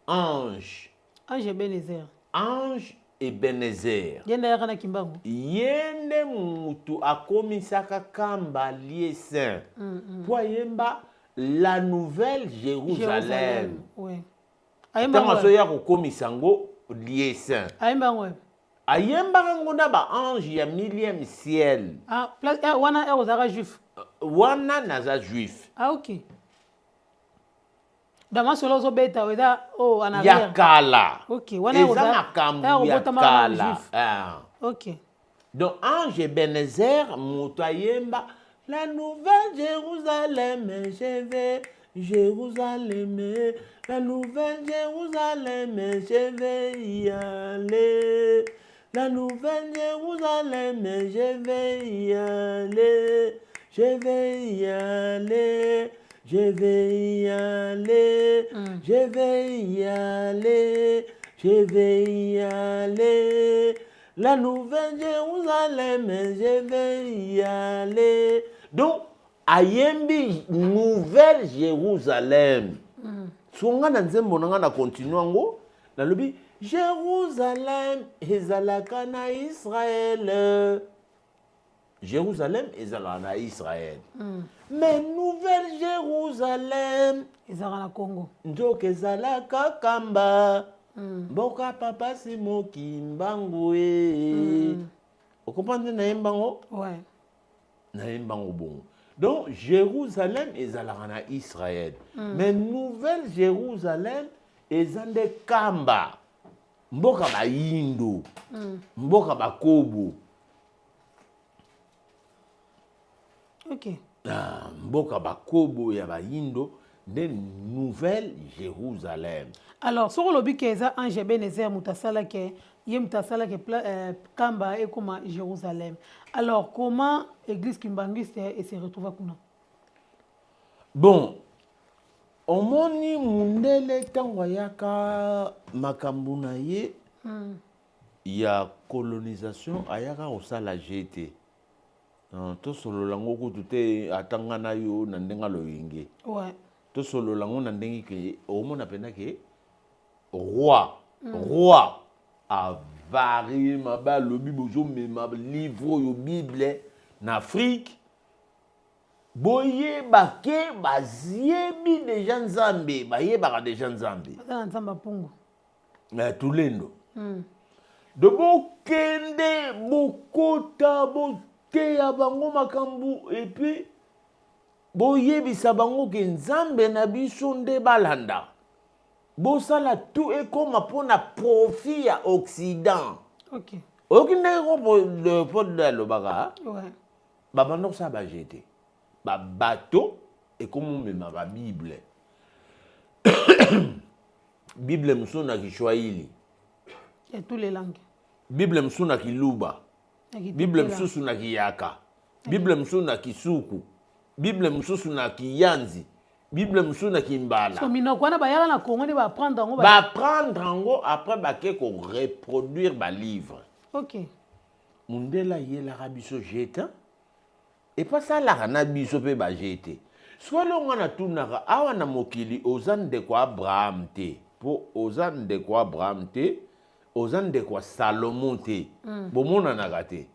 Ange.
Ange Ebenezer.
Ange Ebenezer.
Ye nde ayaka na Kimbangu.
Ye nde mutu akomisaka Kamba lieu saint mpo ayemba la Nouvelle Jérusalem.
Ouais.
Ntango azoya kokomisa yango lieu saint.
Ayemba yango wapi?
Ayembaka yango na baange ya millième ciel.
Ah, place wana ere ozalaka juif?
Wana naza juif.
Ah, ok. Donc masolo ozobeta eza oyo en
ya
arrière.
Kala.
Ok, wana
eza makambo ya
obotamaka na
kala.
juif.
Ah. Donc ange Ebenezer moto ayemba la Nouvelle Jérusalem, je vais Jérusalem, la Nouvelle Jérusalem, je vais y aller, la Nouvelle Jérusalem, je vais y aller, je vais y aller, je vais y aller, je vais y aller, je vais y aller, la Nouvelle Jérusalem, je vais y aller. Donc ayembi Nouvelle Jérusalem. So nga na nzembo na nga na continue yango, nalobi Jérusalem ezalaka na Israël, Jérusalem ezalaka na Israël, mais Nouvelle Jérusalem
ezalaka na Congo.
Nzoka ezalaka Kamba, mboka papa Simo Kimbangu e. Okomprendre, nayemba yango. Nayemba yango bongo. Donc Jérusalem ezalaka na Israël, mais Nouvelle Jérusalem eza nde Kamba, mboka bayindo, mboka bakobo. Ah, mboka bakobo ya bayindo nde Nouvelle Jérusalem.
Alors soki olobi ke eza ange Ebenezer moto asalaki, ye moto asalaki Kamba ekoma Jérusalem, alors comment église kimbanguiste ese retrouva kuna?
Bon, omoni mundele ntango ayaka makambo na ye ya colonisation, ayaka kosala gt. Tosolola yango kutu te, atanga na yo na ndenge aloyenge. Tosolola yango na ndenge ke omona mpenza ke roi, roi avarie mabe, alobi bozomema livre oyo Bible na Afrique, boyeba ke bayebi déjà Nzambe, bayebaka déjà Nzambe.
Baza na Nzambe apungu.
Na tulendo. Do bokende bokota, boteya bango makambo, et puis boyebisa bango ke Nzambe na biso nde balanda. Bosala tout ekoma mpona profit ya Occident.
Okay.
Oyoki ndenge ko Leopold alobaka?
Ouais.
Babanda kosala bajete babato ekomomema babible, bible mosusu na Kiswahili,
Ya tous les langues.
Bible mosusu na Kiluba,
Na
bible
Kitetela.
Mosusu na Kiyaka, bible mosusu na Kisuku, bible mosusu na Kiyanzi, bible mosusu na Kimbala.
So minoko wana bayaka na Congo nde baprendre yango.
Baprendre yango, après bake koreproduire balivre. Mundele ayelaka biso jete epasalaka na biso mpe bajete. Soki elongo natunaka awa na mokili, oza ndeko ya Abraham te, mpo oza ndeko ya Abraham te, oza ndeko ya Salomon te. Bomonanaka te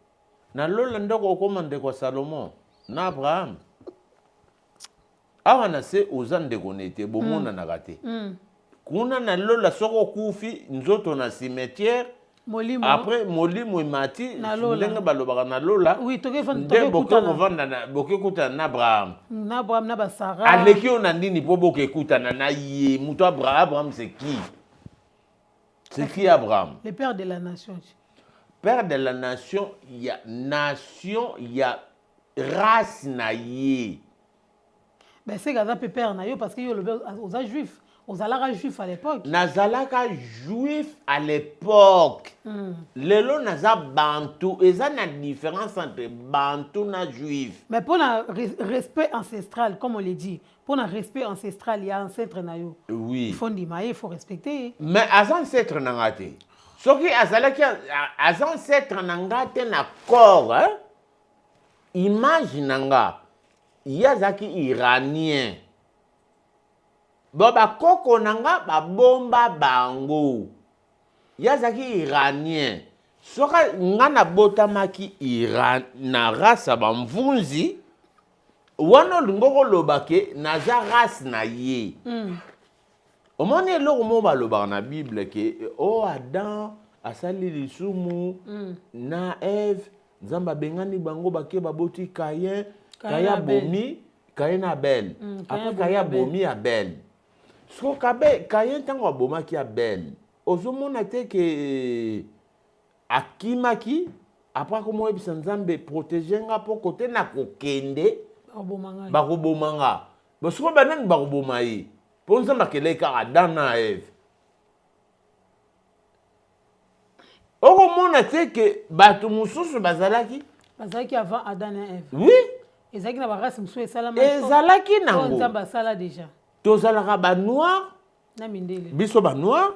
na lola. Ndeko okóma ndeko ya Salomon na Abraham, awa na se oza ndeko ne te, bomonanaka te. Kuna na lola, soki okufi, nzoto na cimetière.
Molimo.
Après molimo emati
Na lola.
ndenge balobaka na lola.
Oui,
nde boke
tokekutana.
Kovanda boke kutana na Abraham.
Na Abraham, na basara.
Aleki oyo na nini mpo boke ekutana na ye? Moto Abraham, Abraham c'est qui? C'est qui Abraham?
Le père de la nation.
Père de la nation, ya nation, ya race na ye.
Ben, seke aza mpe père na yo, parce que yo olobi oza juif, ozalaka juif à l'époque.
Nazalaka juif à l'époque. Lelo naza bantu. Eza na différence entre bantu na juif.
Mais mpona respect ancestral, comme on le dit, mpona respect ancestral ya ancêtre na yo, il faut ndima ye, il faut respecter ye.
Mais aza ancêtre na nga te. Soki azalaki aza ancêtre na nga te na corps, hein? Image na nga, ye azalaki iranien. Bon, bakoko na nga babomba bango, ye azalaki iranien. Soki nga nabotamaki Iran na race ya bamvunzi wana, olingi koloba ke naza race na ye. Omoni eloko moko balobaka na Bible ke o oh, Adam asali lisumu na Eve, Nzambe abengani bango, bake baboti Kayen.
Caïn.
Kayen
Abel.
abomi Kayen na Abel.
Caïn
Après
abomi
Kayen
Abel.
abomi Abel. Siko Kayen ntango abomaki Abel, ozomona te ke akimaki? Après akomoyebisa Nzambe: "Protège nga mpo kote na kokende
bakoboma ngai."
Bakoboma nga. Bon, sikoyo banani bakoboma ye? Mpo Nzambe akelaki kaka Adam na Eve. Okomona te ke bato mosusu bazalaki?
Bazalaki avant Adam na Eve?
Oui.
Ezalaki na barace mosusu esalama?
Ezalaki
Oyo
nango.
Nzambe asala déjà.
Tozalaka banoir
Na mindele.
Biso banoir,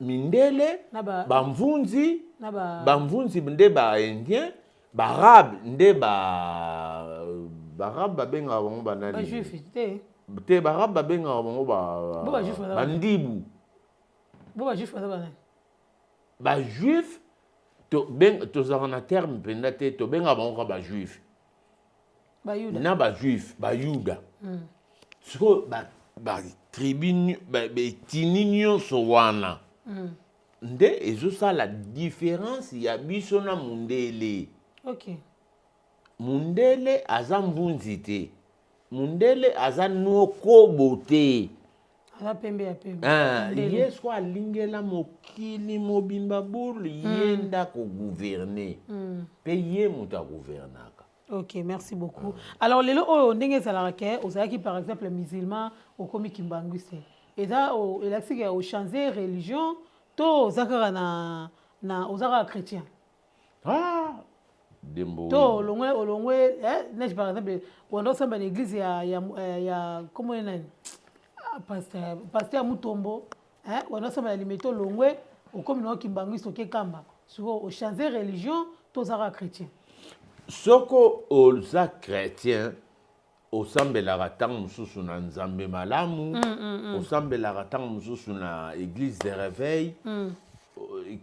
mindele,
Na
bamvunzi.
Na ba
Bamvunzi nde baindien, baarabe nde baarabe babengaka bango banani?
Bajuif te?
Te, baarabe babengaka bango
Bo bajuif baza
bandibu.
Bo bajuif baza banani?
Bajuif tozalaka na terme mpenza te, tobengaka bango kaka bajuif.
Bayuda.
Na bajuif, bayuda. Sikoyo batribu, baetini nyonso wana nde ezosala différence ya biso na mundele. Mundele aza mvunzi te, mundele aza nokobo te.
Aza pembe ya pembe.
Ah,
Mundele.
ye so alingela mokili mobimba bulu, ye nde akogouverne mpe ye moto agouvernaka.
Ok, merci beaucoup. Alors lelo oyo, ndenge ezalaka ke ozalaki par exemple musulman, okomi kimbanguiste, eza elakisi ke ochange religion to oza kaka na oza kaka chrétien?
Ah, dembo.
To olongwe neti par exemple wanda osamba na église ya kombo nani? Ah, pasteur Mutombo, wanda osamba na Limete, olongwe, okomi na kimbanguiste, oke Kamba. Sikoyo ochange religion to oza kaka chrétien?
Soko oza chrétien, osambelaka ntango mosusu na Nzambe malamu, osambelaka ntango mosusu na église de réveil,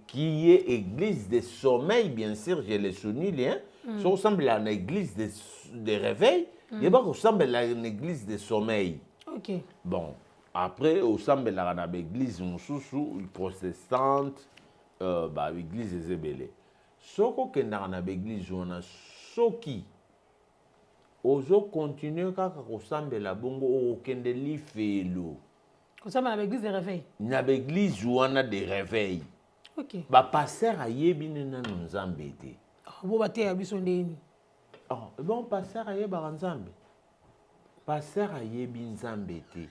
qui est église de sommeil, bien sûr, je le souligne, hein? Soki osambelaka na église de réveil, yeba kosambelaka na église de sommeil. Bon, après osambelaka na baéglise mosusu protestante, baéglise eza ebele. Soki okendaka na baéglise wana, soki ozokontinue kaka kosambela bongo, okokende lifelo.
Kosambela na baeglise de réveil.
Na baeglise wana de réveil.
Ok.
Bapasteur ayebi nde nano Nzambe te.
Bo bateya biso ndeni.
Oh, bon, pasteur ayebaka Nzambe? Pasteur ayebi Nzambe te.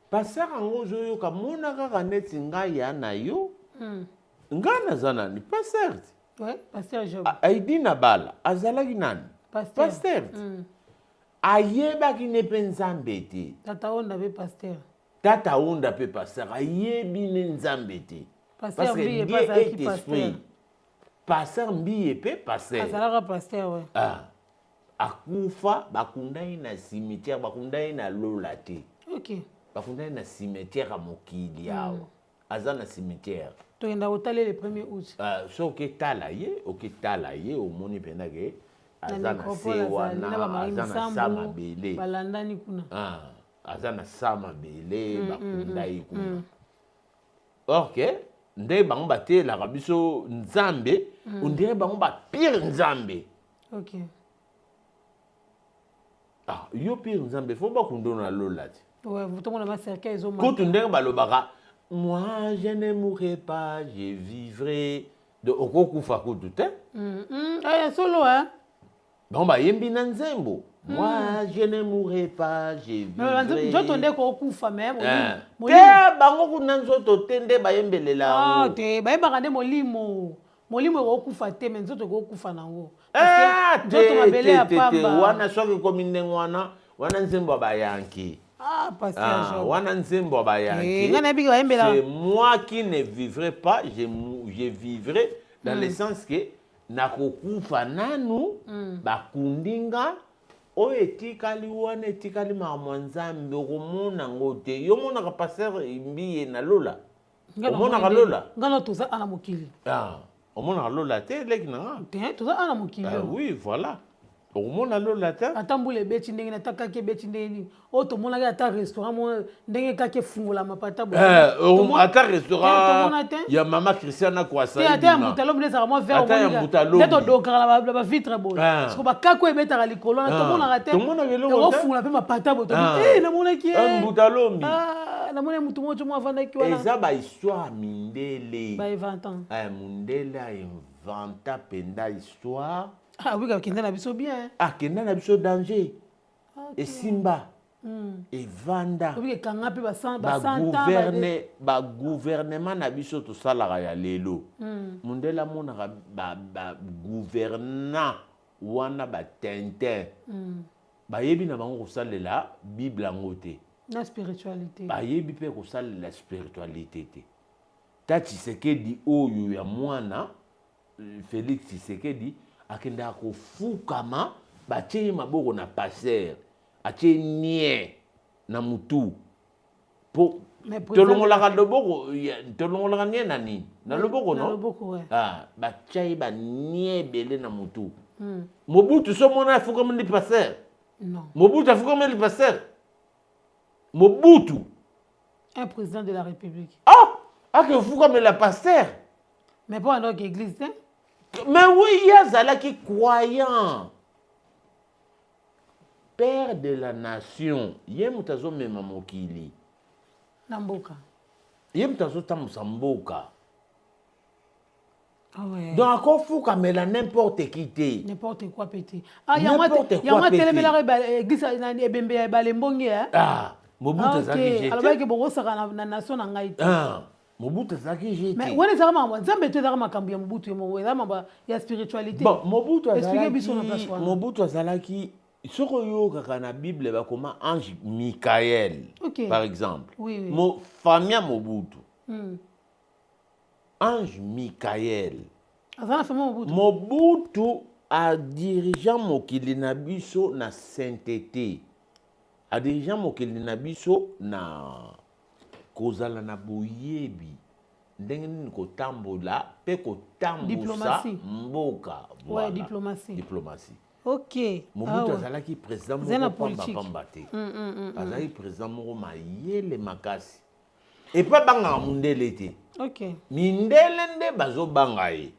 Pasteur yango ozoyoka, mona kaka neti ngai ya na yo. Ngai naza nani? Pasteur te.
Ouais, pasteur Job.
Aidi na bala azalaki nani?
Pasteur.
Te. Ayebaki ne mpe Nzambe te.
Tata Onda mpe pasteur.
Tata Onda mpe pasteur, ayebi ne Nzambe te.
Pasteur
Parce que
Mbiye
Dieu
mpe azalaki
est esprit.
pasteur.
Pasteur Mbiye mpe pasteur.
Azalaka pasteur, ouais.
Ah. Akufa, bakunda ye na cimetière, bakunda ye na lola te.
Ok.
Bakunda ye na cimetière ya mokili awa. Aza na cimetière.
Tokenda kotala le 1er août.
Soki oketala ye, oketala ye, omoni mpenza ke aza na
nécropole
se
azali,
wana,
na bamari
aza na sa
Misambo,
mabele.
Balandani kuna.
Ah, aza na sa mabele, bakunda ye kuna. Or ke nde bango batelaka biso Nzambe, on dirait bango bapire Nzambe.
Ok.
Ah, yo pire Nzambe, fo bakunda na lola te.
Ouais, tomona ba cercueil ezomata.
Kutu ndenge balobaka, moi je ne mourrai pas, je vivrai. Donc okokufa kutu te.
Eh, solo, hein?
Bango bayembi na nzembo. Moi je ne mourrai pas, je
Mais
vivrai.
nzoto nde kokufa, mais
Eh.
molimo.
Te, bango kuna nzoto te nde bayembelela
Ah,
yango.
te, bayebaka nde molimo. Molimo ekokufa te, mais nzoto ekokufa nango.
Eh,
Parce que
te,
nzoto mabele
te,
ya
te, te.
pamba.
Wana soki ekomi ndenge wana, wana nzembo ya bayanki.
Ah, pasteur
Ah,
Job.
wana nzembo ya bayanki.
Eh, nga nayebi ke bayembela.
C'est moi qui ne vivrai pas, je vivrai dans le sens que nakokufa nanu, bakundi nga, oyo etikali wana etikali makambo ya Nzambe, okomona yango te. Yo omonaka pasteur Mbiye na lola?
Nga na
Omonaka
moni
lola?
Nga na toza ana mokili.
Ah, omonaka lola te, leki na nga?
Te, toza ana mokili.
Ah, oui, voilà. Okomona lola te.
Ata mbula ebeti ndenge nini, ata kaki ebeti ndenge nini, oyo tomonaki ata restaurant moko ndenge kaki efungolama pata boye.
Eh, ata restaurant
Tomona te.
ya mama Christiana Kwasa
Te, ata ya
ebima.
mbuta lombi nde ezalaka mwa vert,
Ata ya
omoni kaka.
mbuta lombi.
Nde todokaka na ba vitre boye.
Ah.
Parce que bakaki oyo ebetaka likolo wana,
Ah.
tomonaka te.
Tomonaka eloko te.
Ekofungola mpe mapata boye, tobi,
Ah.
eh, namonaki ye.
Ah, mbuta lombi.
Ah, namoni mutu moko tso moko avandaki wana.
Eza ba histoire mindele.
Ba inventant.
Eh, mundele a inventa mpenza histoire.
Ah oui, akenda na biso bien.
Akenda na biso danger.
Ok.
Esimba. Evanda.
Obi ekanga mpe ba cent, ba 100 ans, ba
Ba gouvernement na biso tosalaka ya lelo. Mundele amonaka ba gouvernant wana ba tintin. Bayebi na bango kosalela Bible yango te.
Na spiritualité.
Bayebi mpe kosalela spiritualité te. Ta Tshisekedi oyo ya mwana, Félix Tshisekedi akendaka kofukama, batie ye maboko na passer, atie nie na mutu. Po
Mais président
tolongolaka loboko, ya, tolongolaka nie na nini? Na loboko,
Na
non?
loboko, ouais.
Ah, batia ye ba nie ebele na mutu. Mobutu so mona afukameli passer.
Non.
Mobutu afukameli passer. Mobutu.
Un président de la République.
Ah, ake fukamela passer.
Mais pas en église, hein?
Mais oui, il y a Zalaki croyant. Père de la nation. Ye moto azomema mokili.
Na mboka.
Ye moto azotambusa mboka.
Ah ouais.
Donc akofukamela n'importe qui te.
N'importe quoi petit. Ah, yango
N'importe quoi
yango
petit.
atelemela église na ebembe ya ebale mbongi, hein?
Ah, Mobutu
Ah, ok.
azalaki jeté.
Alobaki bokosaka na nation na ngai te.
Ah, Mobutu azalaki jeté.
Mais wana ezalaka makambo ya Nzambe to ezalaka makambo ya Mobutu ye moko, ezalaka makambo ya spiritualité.
Bon, Mobutu
Expliquez
azalaki,
biso na place wana.
Mobutu azalaki, soki oyokaka na Bible bakoma ange Michael,
Ok.
par exemple.
Oui, oui.
Mo, famille ya Mobutu. Ange Michael.
Aza na famille Mobutu.
Mobutu a dirigeant mokili na biso na sainteté. A dirigeant mokili na biso na kozala na boyebi. Ndenge nini kotambola pe kotambusa
Diplomatie.
mboka.
Ouais,
Voilà.
diplomatie.
Diplomatie.
Ok.
Mobutu
Ah ouais.
azalaki président
Aza na
moko pamba
politique.
pamba te. Azalaki président moko mayele makasi. Epa bangaka mundele te.
Ok.
Mindele nde bazobanga ye.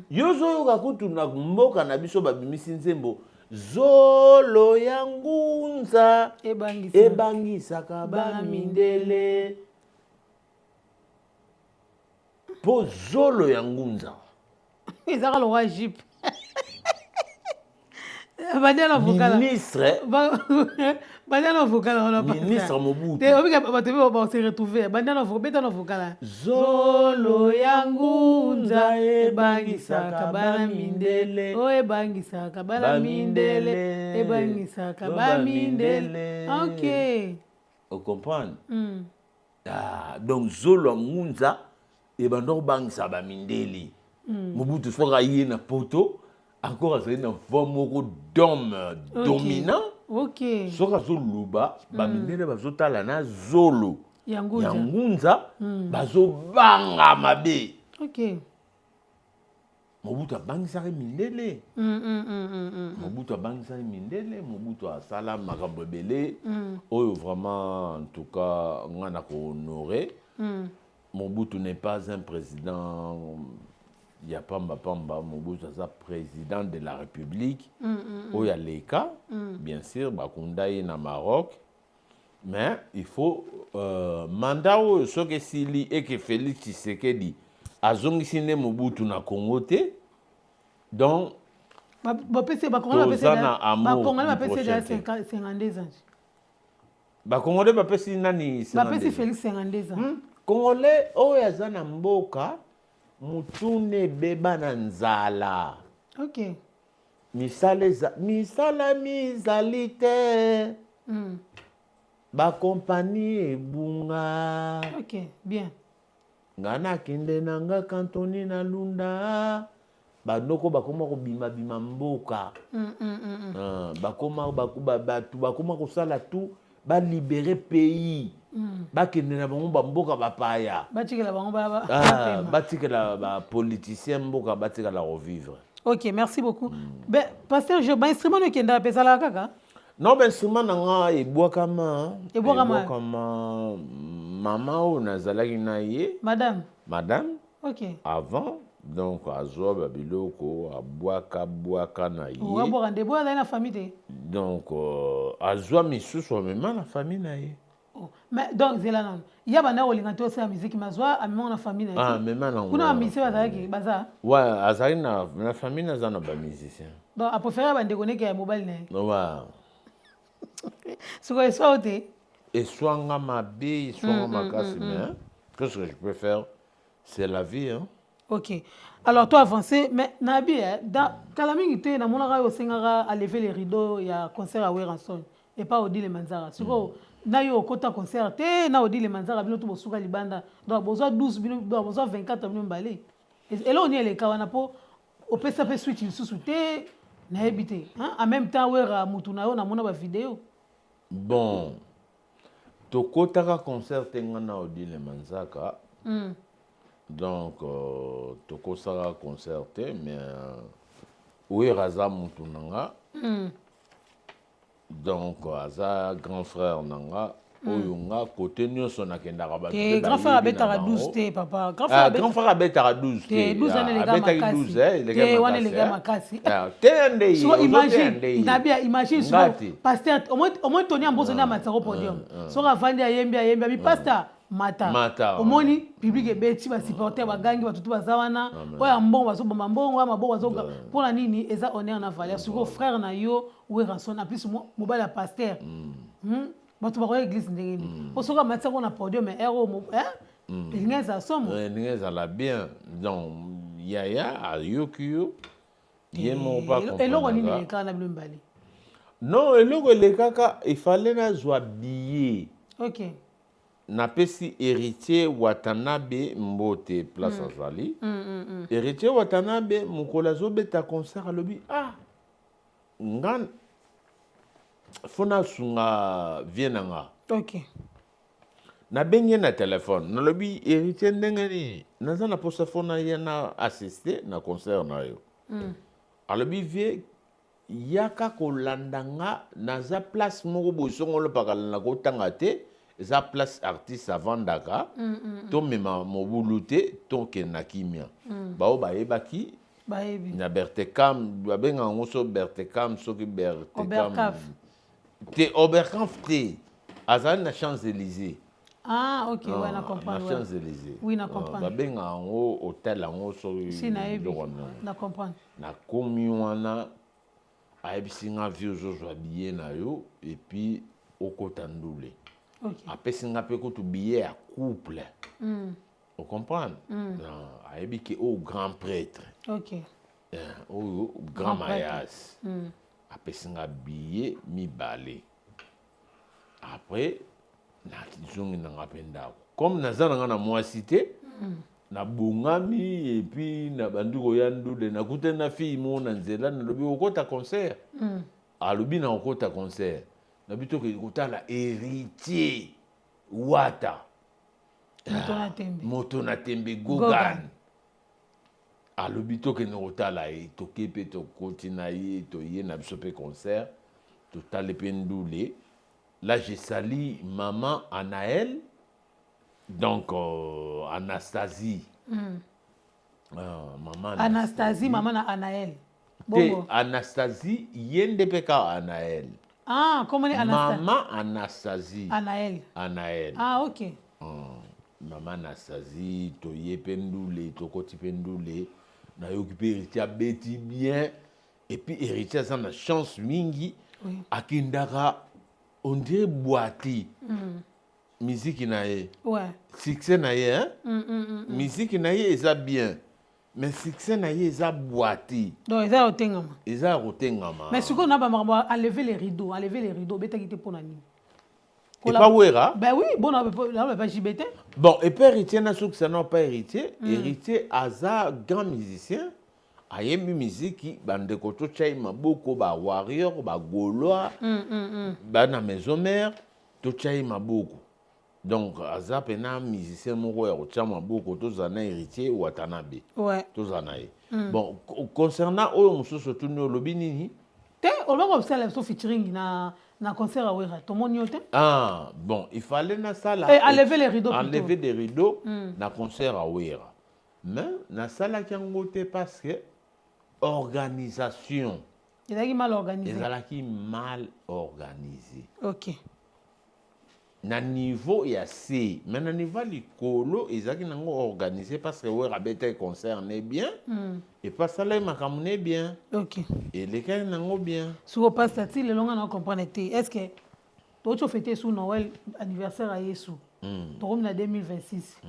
Yo ozoyoka kutu na mboka na biso babimisi nzembo Zolo ya ngunza ebangisaka bamindele. Mpo zolo ya ngunza
ezaka lokwa jupe. Badia na vocal,
ministre,
badia na vocal wana.
Ministre Mobutu.
Te, obika bato mpe ba se retrouver. Badia na vocal, beta na vocal.
Zolo ya ngunza
ebangisaka bana mindele, o ebangisaka bana mindele, ebangisaka bamindele. Ok.
Ocomprendre? Ah, donc zolo ya ngunza ebanda kobangisa bamindele. Mobutu soki aye na Poto, encore azali na voix moko d'homme dominant. Soki azoloba, bamindele bazotala na zolo
ya
ya ngunza, bazobanga mabe. Mobutu abangisaki mindele. Mobutu abangisaki mindele. Mobutu asala makambo ebele oyo vraiment, en tout cas, nga na kohonorer. Mobutu n'est pas un président ya pamba pamba. Mobutu aza président de la République oyo aleka. Bien sûr, bakunda ye na Maroc, mais il faut mandat oyo soki esili, eke Félix Tshisekedi azongisi nde Mobutu na Congo te. Donc
bapesi
Toza na amour
Bakongolais
du
bapesi
prochain
deja
te.
52 ans.
Bakongolais bapesi nani?
Bapesi
52?
Félix 52 ans.
Congolais oyo aza na mboka, mutuna ebeba na nzala. Misala eza, misala mizali te. Bakompani ebunga.
Ok, bien.
Nga nakende na nga kantoni na Lunda, banoko bakoma kobimabima mboka. Ah, bakoma bato bakoma kosala tout balibérer pays, bakende na bango bamboka bapaya.
Batikela bango
Ah,
bapema.
Batikela bapoliticien mboka, batikala kovivre.
Ok, merci beaucoup. Ben, pasteur, je bainstrument no ekendaka mpe ezalaka kaka?
Non, bainstrument na nga ebwakama.
Ebwakama.
Ebwakama. Mama oyo nazalaki na ye.
Madame.
Madame. Avant, donc azwa babiloko, abwaka bwaka na ye.
Abwaka nde boyo azali na famille te.
Donc azwa misusu, amema na famille na ye.
Oh. Mais donc zela nano, ya banda kolinga te osala musique, mais azwa, amema na famille na
Ah,
ye.
amema nango.
Kuna bamusicien bazalaki baza?
Ouais, azalaki na famille, naza na bamusicien.
Donc apréféré bandeko neke ya mobali na ye.
Ouais.
Sikoyo eswa o te?
Eswanga mabe, eswanga makasi, mais qu'est-ce que je peux faire? C'est la vie, hein.
Ok, alors toi avancé, mais nabi eh, da kala mingi te namonaka yo osengaka alever les rideaux ya concert ya Werrason epa Odile Manzara. Sikoyo na yo okota concert te na Odile Manzara, bino to bosuka libanda, donc bozwa 12 bino, donc bozwa 24 bino mibale. Eloko nini eleka wana mpo opesa mpe switch lisusu te? Nayebi te, hein? En même temps Wera mutu na yo, namona bavideo.
Bon, tokotaka concert te, nga na Odile Manzaka. Donc tokosaka concert te, mais Wera aza mutu na nga. Donc aza grand frère na nga oyo nga kote nyonso nakendaka, bato
Te,
mpe
grand frère
bayebi na
abetaka
bango.
12 te, papa. Grand frère
Ah, grand frère abetaka 12
te,
te.
12 wana
Ah,
eleka
abetaki
makasi.
12, eh, eleka
Te, wana
makasi,
eleka
eh.
makasi.
Ah, te nde ye,
So
ozoteya
imagine
nde ye.
nabia, imagine
Nga
sikoyo
te.
pasteur au moins Tony Amboso nde amataka podium. Soki avandi, ayembi, ayembi, abi: "Pasteur, mata."
Mata.
Omoni public ebeti, basupporter bagangi, bato tu baza wana, oyo ya mbongo bazobamba mbongo, oyo ya maboko bazoga. Mpona nini? Eza honneur na valeur. Sikoyo frère na yo Werrason, en plus mobali ya pasteur, Bato bakoya église ndenge nini? Po soki amatisi yango na podium ere oyo, elingi ezala somo.
Ndenge ezala bien. Donc yaya ayoki yo, ye moko mpe.
Eloko nini
Akomprenaka.
elekaka na bino mibale?
Non, eloko elekaka, efale nazwa billet. Napesi Héritier Watanabe mbote place azali. Héritier Watanabe, mokolo azobeta concert, alobi: "Ah, nga fo nasunga vie na nga." Nabengi ye na telefone, nalobi: "Héritier, ndenge nini? Naza na posa fo naya na assiste na concert na yo." Alobi: "Vie, yaka kolanda nga, naza place moko boye songolo pakala, na kotanga te, eza place artiste avandaka. Tomema mobulu te, tokende na kimia." Bao bayebaki.
Bayebi.
Na Bertecam, babengaka yango so Bertecam, soki Bertecam.
Oberkaf.
Te, Oberkampf te, azali na Champs Élysées.
Ah, ok, ouais, na
Na
comprendre, ouais.
Champs Élysées.
Oui, na comprendre.
Babengaka yango hotel yango soki
Si, nayebi.
biloko wana.
Na comprendre.
Nakomi wana, ayebisi nga: "Vi, ozozwa billet na yo et puis okota ndule." Apesi nga mpe kutu billet ya couple. Ocomprendre? Non, ayebi ke oyo grand prêtre, oyo grand
Grand prêtre.
mayas. Apesi nga billet mibale. Après nazongi na nga mpe ndako. Comme naza na nga na mwasi te, nabongami et puis nabandi koya ndule. Nakutani na fille moko na nzela, nalobi: "Okota concert?" Alobi: "Na okota concert." Nabi: "Tokende kotala Héritier Wata."
Moto na tembe.
Moto na tembe.
Gogan.
Gogan. Alobi: "Tokende kotala ye." Toke mpe, tokoti na ye, toye na biso mpe concert, totali mpe ndule. Là, je salue maman Anaël, donc Anastasie. Maman
Anastasie, mama na Anaël.
Te.
Bongo.
Anastasie ye nde mpe kaka Anaël.
Ah, comment Anastasie?
Mama Anastasie.
Anaël.
Anaël.
Ah, ok.
Mama Anastasie. Toye mpe ndule, tokoti mpe ndule, nayoki mpe Héritier abeti bien. Et puis Héritier aza na chance mingi. Akendaka, on dirait boîte miziki na ye, succès na ye, hein? Miziki na ye eza bien, mais succès na ye eza boîte.
Donc eza ya kotengama.
Eza ya kotengama.
Mais sikoyo na bamakambo, enlever les rideaux, enlever les rideaux, obetaki te mpo na nini?
Epa Wera?
Ben oui, bon, na ba JB te.
Bon, epa Héritier, nasukisa na pa Héritier. Héritier aza grand musicien, ayembi miziki. Bandeko, totya ye maboko. Bawarrior, bagaulois, bana maison mère, totya ye maboko. Donc aza mpena musicien moko ya kotya maboko. Tozala na Héritier Watanabe. Tozala na ye. Bon, concernant oyo mosusu otuni, olobi nini?
Te, olobaka kosala biso featuring na concert ya Wera, tomoni yo te.
Ah bon, il fallait nasala
Eh, enlever les rideaux plutôt.
Enlever des rideaux na concert ya Wera, mais nasalaki yango te parce que organisation
ezalaki mal organisé.
Ezalaki mal organisé. Na niveau ya c, mais na niveau ya likolo ezalaki nango organisé, parce que Wera abetaki concert ne bien et puis asalaki makambo ne bien. Elekaki nango bien.
Sikoyo, pasteur, ti lelo nga na comprendre te. Est ce que touti ofêter su Noël, anniversaire ya Yesu? Tokomi na 2026.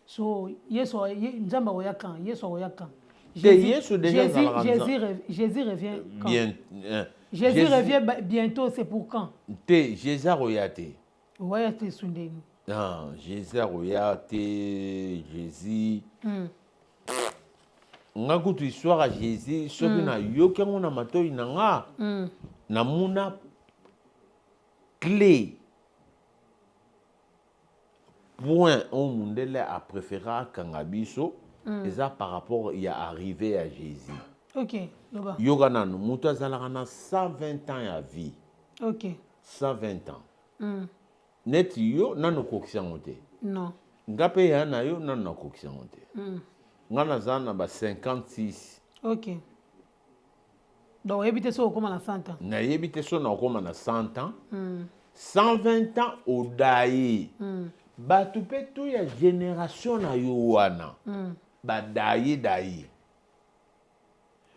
So Yesu, Nzambe akoya quand? Yesu akoya quand?
Te, Yesu déjà
Jésus,
azalaka
Jésus, Jésus revient quand?
Bien,
Jésus revient bientôt, c'est pour quand?
Te, Jésus akoya te.
Oya te su ndeni?
Non, Jésus akoya te. Jésus, nga kutu histoire ya Jésus, soki nayoki yango na matoi na nga, namona clé point oyo mundele apréféra akanga biso, eza par rapport ya arrivée ya Jésus.
Ok, loba.
Yoka nanu, moto azalaka na 120 ans ya vie. 120 ans. Neti yo nanu okokisi yango te.
Non.
Nga mpe ya na yo nanu nakokisi yango te. Nga naza na ba 56.
Ok, donc oyebi te soki okóma na 100 ans.
Nayebi te so nakokóma na 100 ans. 120 ans odaye. Bato mpe to ya génération na yo wana badaye daye.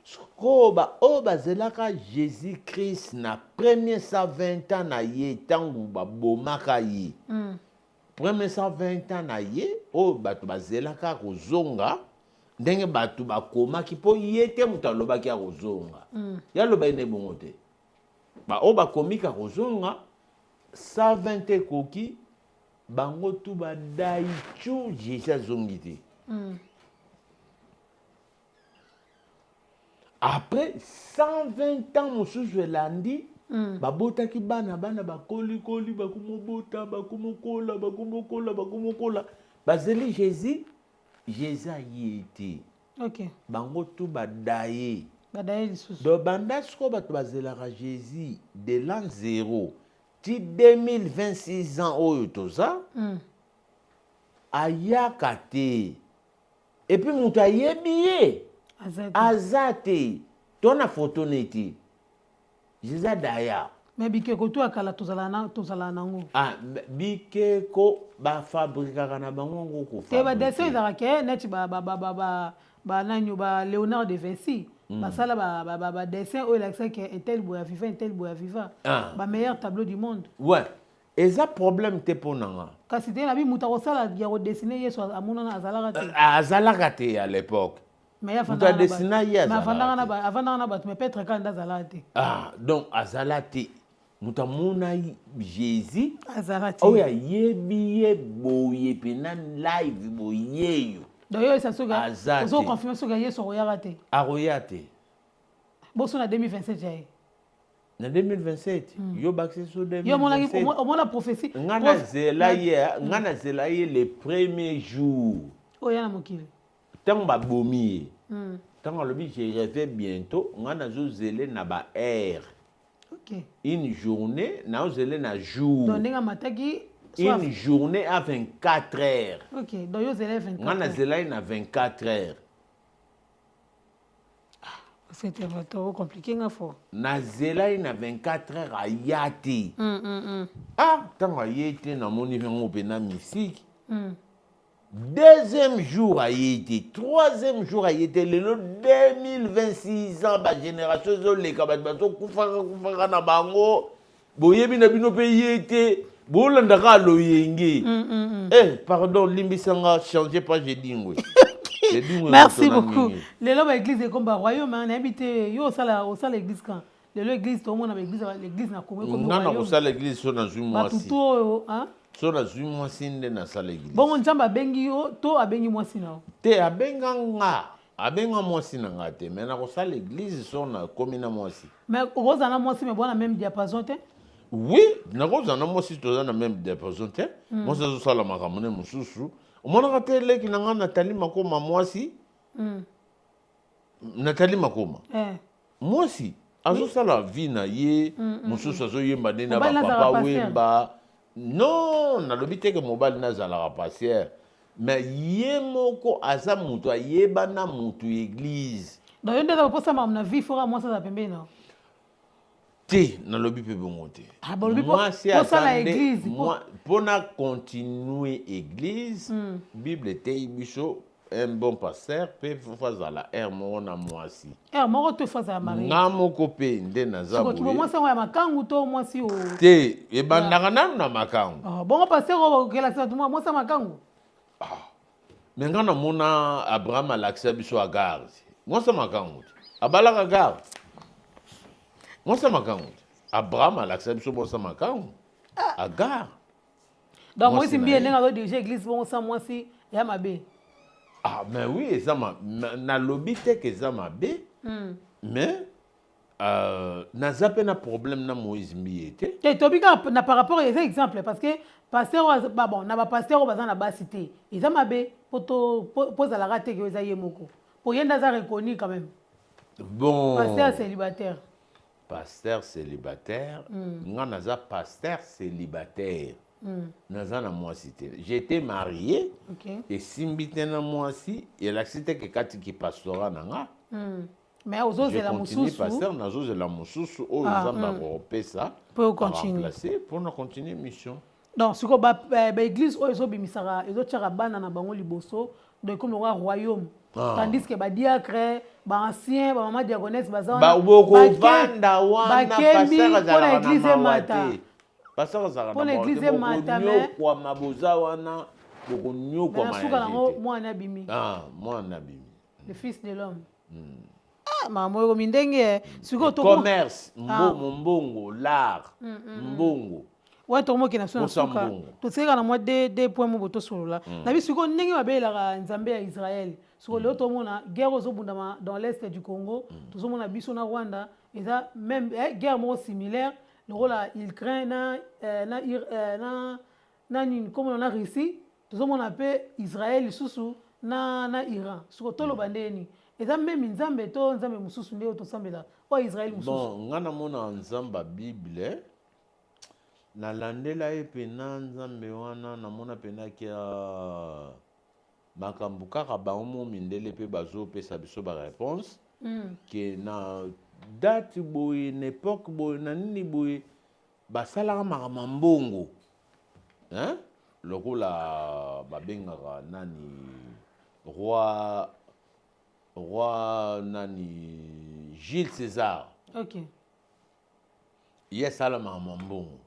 Sikoyo baoyo bazelaka Jésus Christ na premier 120 ans na ye, ntango babomaka ye, premier 120 ans na ye oyo bato bazelaka kozonga, ndenge bato bakomaki, mpo ye te moto alobaki akozonga. Ye alobaki nde bongo te. Baoyo bakomika kozonga, 120 ekoki, bango tu badai tu, Jésus azongi te. Après 120 ans mosusu elandi, babotaki bana, bana bakolikoli, bakomobota, bakomokola, bakomokola, bakomokola, bazeli Jésus, Jésus aye te. Bango tu badaye.
Badaye lisusu.
Donc banda sikoyo bato bazelaka Jésus de l'an 0 ti 2026 ans oyo toza, ayaka te. Et puis moto ayebi ye. Aza te. To na photo neti. Jésus daya.
Mais bikeko to akala tozala na tozala nango.
Ah, bikeko ba fabrikaka na bango ngo ko
te ba dessin ezalaka ke neti ba ba ba ba ba ba nani ba Léonard de Vinci. Basala ba ba ba, ba dessin oyo elakisa ke un tel boya viva, un tel boya viva.
Ah.
Ba meilleur tableau du monde.
Ouais. Eza problème te mpo na nga.
Kasi te nabi moto akosala ya kodessine Yesu amonana azalaka te.
Azalaka te à l'époque.
Mais
moto adessina ye
azalaka na bato, mais peut-être kaka nde azalaka te.
Ah, donc azala te. Moto amona Jésus
azala te.
Oyo ayebi ye boye mpena live boyeyo.
Donc yo esa soki ozo confirme soki Yesu akoyaka te.
Akoya te.
Boso na 2027 ya ye.
Na 2027 yo bakisi so
2027. Yo omona prophétie.
Nga nazela ye, nga nazela ye le premier jour.
Oya na mokili.
Ntango babomi ye. Ntango alobi je reviens bientôt, nga nazozele na ba heure.
OK.
Une journée, nazozele na jour.
Donc ndenge amataki
une journée à 24 heures.
OK, donc yo zele 24.
Nga nazela ye na 24 heures.
C'était trop compliqué nga fort.
Nazela ye na 24 heures aya te. Ah, ntango aye te namoni yango mpe mystique. Deuxième jour aye te, troisième jour aye te, lelo 2026 ans ba génération ezoleka bato bazokufaka kufaka na bango. Boyebi na bino mpe ye te, bolandaka loyenge. Eh, pardon, limbisanga, changer pas jedingwe.
Merci beaucoup. Lelo ba église comme ba royaume, na habité yo sala au sala église quand. Lelo église to mona ba église, l'église na Congo comme
royaume. Nga na sala église so na zui mwasi.
Ba tuto hein.
So na zui mwasi nde na sala église.
Bongo nzamba abengi yo to abengi mwasi na.
Te abenga nga, abenga mwasi na nga te, mais na kosala église so na komi na mwasi.
Mais oza na mwasi mais bona même diapason te.
Oui, na koza na mwasi toza na même diapason te. Mwasi azo sala makambo ne mosusu. Omonaka te eleki na nga Nathalie Makoma mwasi. Nathalie Makoma. Mwasi azosala vie na ye, mosusu azoyemba nde na bapapa wemba. Non, nalobi te ke mobali nazalaka pasteur. Mais ye moko aza moto ayeba na moto église.
Donc yo nde aza koposa makambo na vie fora mwasi aza pembeni na.
Te, nalobi mpe bongo te.
Ah, bolobi posala église.
Mpona continuer église, Bible eteyi biso un bon pasteur pe fazala er moko na mwasi.
Er moko to fazala mari.
Nga moko pe nde naza boye.
Siko mwasi ya makangu to mwasi o.
Te, ebandaka nanu na makangu.
Ah, bongo pasteur o kela sa tuma mwasi ya makangu.
Ah. Mais nga namona Abraham alakisa biso Agar. Mwasi ya makangu. Abalaka Agar. Mwasi ya makangu. Abraham alakisa biso mwasi ya makangu. Agar.
Donc moi c'est bien ndenge azo diriger église bongo sa mwasi ya mabe.
Ah mais oui, eza ma na lobi te ke eza mabe. Mais naza pe na problème na Moïse Mbiye te.
Te tobika na par rapport eza exemple parce que pasteur ba bon na ba pasteur baza na basi te. Eza mabe poto poza la rate ke eza ye moko. Po yenda za reconnu quand même.
Bon.
Pasteur célibataire.
Pasteur célibataire, nga naza pasteur célibataire. Naza na mwasi te. J'étais marié.
Okay.
Et simbi te na mwasi, elakisi te ke kati ki pastorat na nga.
Mais ozozela mosusu.
Pasteur nazozela mosusu oyo nzambe akopesa
pour continuer.
Remplacer pour na continuer mission.
Donc siko ba ba église oyo ezobimisaka ezotiaka bana na bango liboso, donc comme le royaume. Tandis que ba diacre, ba ancien, ba mama diaconesse baza
ba boko vanda wana pasteur azalaka na mawa te. Pasteur azalaka
na l'église mata mais
kwa maboza wana bokonyoka
ma suka nango mwana bimi.
Ah, mwana bimi.
Le fils de l'homme. Ah, mama oyo mindenge siko to
commerce, mbongo, mbongo, l'art, mbongo.
Ouais, to moki na so suka. To tseka na moi deux points mo boto solola. Na bi siko ndenge babelaka Nzambe ya Israël. Siko leo to mona guerre ozobundama dans l'est du Congo, tozomona biso na Rwanda, eza même guerre mo similaire, le rôle il craint na na na na nini comme na Russie, tozomona pe Israël susu na na Iran. Siko tolo bandeni. Eza même Nzambe to Nzambe mususu nde to sambela. O Israël mususu.
Bon, nga na mona Nzamba Bible. Na landela ye pena Nzambe wana namona pena kia Makambo kaka bango mo mindele mpe bazopesa biso baréponse ke na date boye, na époque boye, na nini boye, basalaka makambo ya mbongo, hein? Lokola babengaka nani, roi nani, Jules César. Ye asala makambo ya mbongo.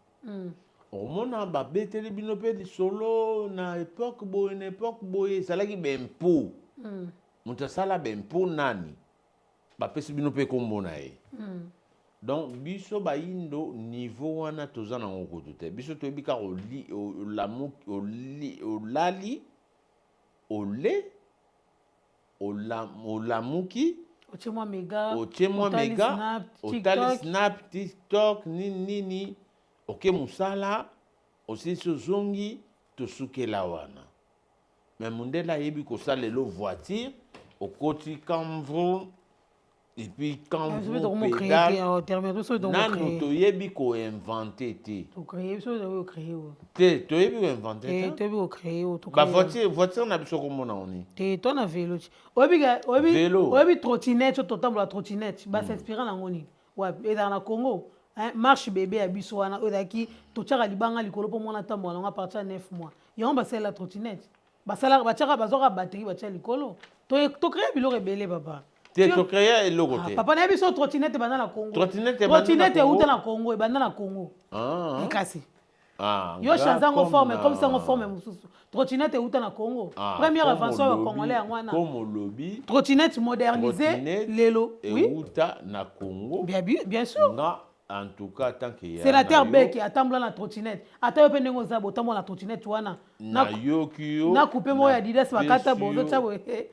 Omona babeteli bino mpe lisolo na époque boye, na époque boye ezalaki baimpôt. Moto asala baimpôt nani? Bapesi bino mpe nkombo na ye. Donc biso bayindo, niveau wana toza nango kutu te. Biso toyebi kaka olamuki, olali, ole olamuki.
Otie mwa mega.
Otie mwa
otali
mega.
Snap,
otali
TikTok.
Snap, TikTok, nini nini, oke mosala, osilisi, ozongi, tosukela wana. Mais mondele ayebi kosala elo voiture, okoti kamvru et puis
Biso mpe
kamvru
tokocréer
pédale.
Te terme biso.
Nanu
Tokocréer.
Toyebi koinventer te.
Tocréer, biso tokocréer oyo.
Te, toyebi koinventer
te.
te.
Toyebi kocréer oyo.
Bavoiture, voiture na biso komona oni?
Te, to na vélo ti oyebi oyebi.
Vélo.
Oyebi trottinette oyo totambola, trottinette basinspira nango nini? Wapi ezalaka na Congo, hein? Marche bébé ya biso wana oyo ezalaki, totiaka libanga likolo mpo mwana atambola nango à partir ya 9 mois. Yango basalela trottinette, basalaka, batiaka, bazwaka batterie, batia likolo. Tocréer biloko ebele, papa.
Te, tocréa eloko
Ah,
te.
papa, nayebi so trottinette ebanda na Congo.
Trottinette ebanda na
Trottinette
Congo?
euta na Congo, ebanda na Congo.
Ah,
Kasi
ah,
yo
nga
change yango
comme
forme, comme sango forme mosusu. Trottinette euta na Congo.
Ah,
Première
comme
invention ya bacongolais yango wana.
Comme olobi
Trottinette modernisée
trottinette
lelo, oui.
Euta na Congo.
Bien, bien, bien sûr.
Nga en tout cas, tant que ya
Sénateur
na yo,
Beke atambola na trottinette. Ata yo mpe ndenge oza bo otambola na trottinette wana.
Nayoki yo.
Na coupe moko ya Adidas bakata bo
napesi yo-
ozotia boye.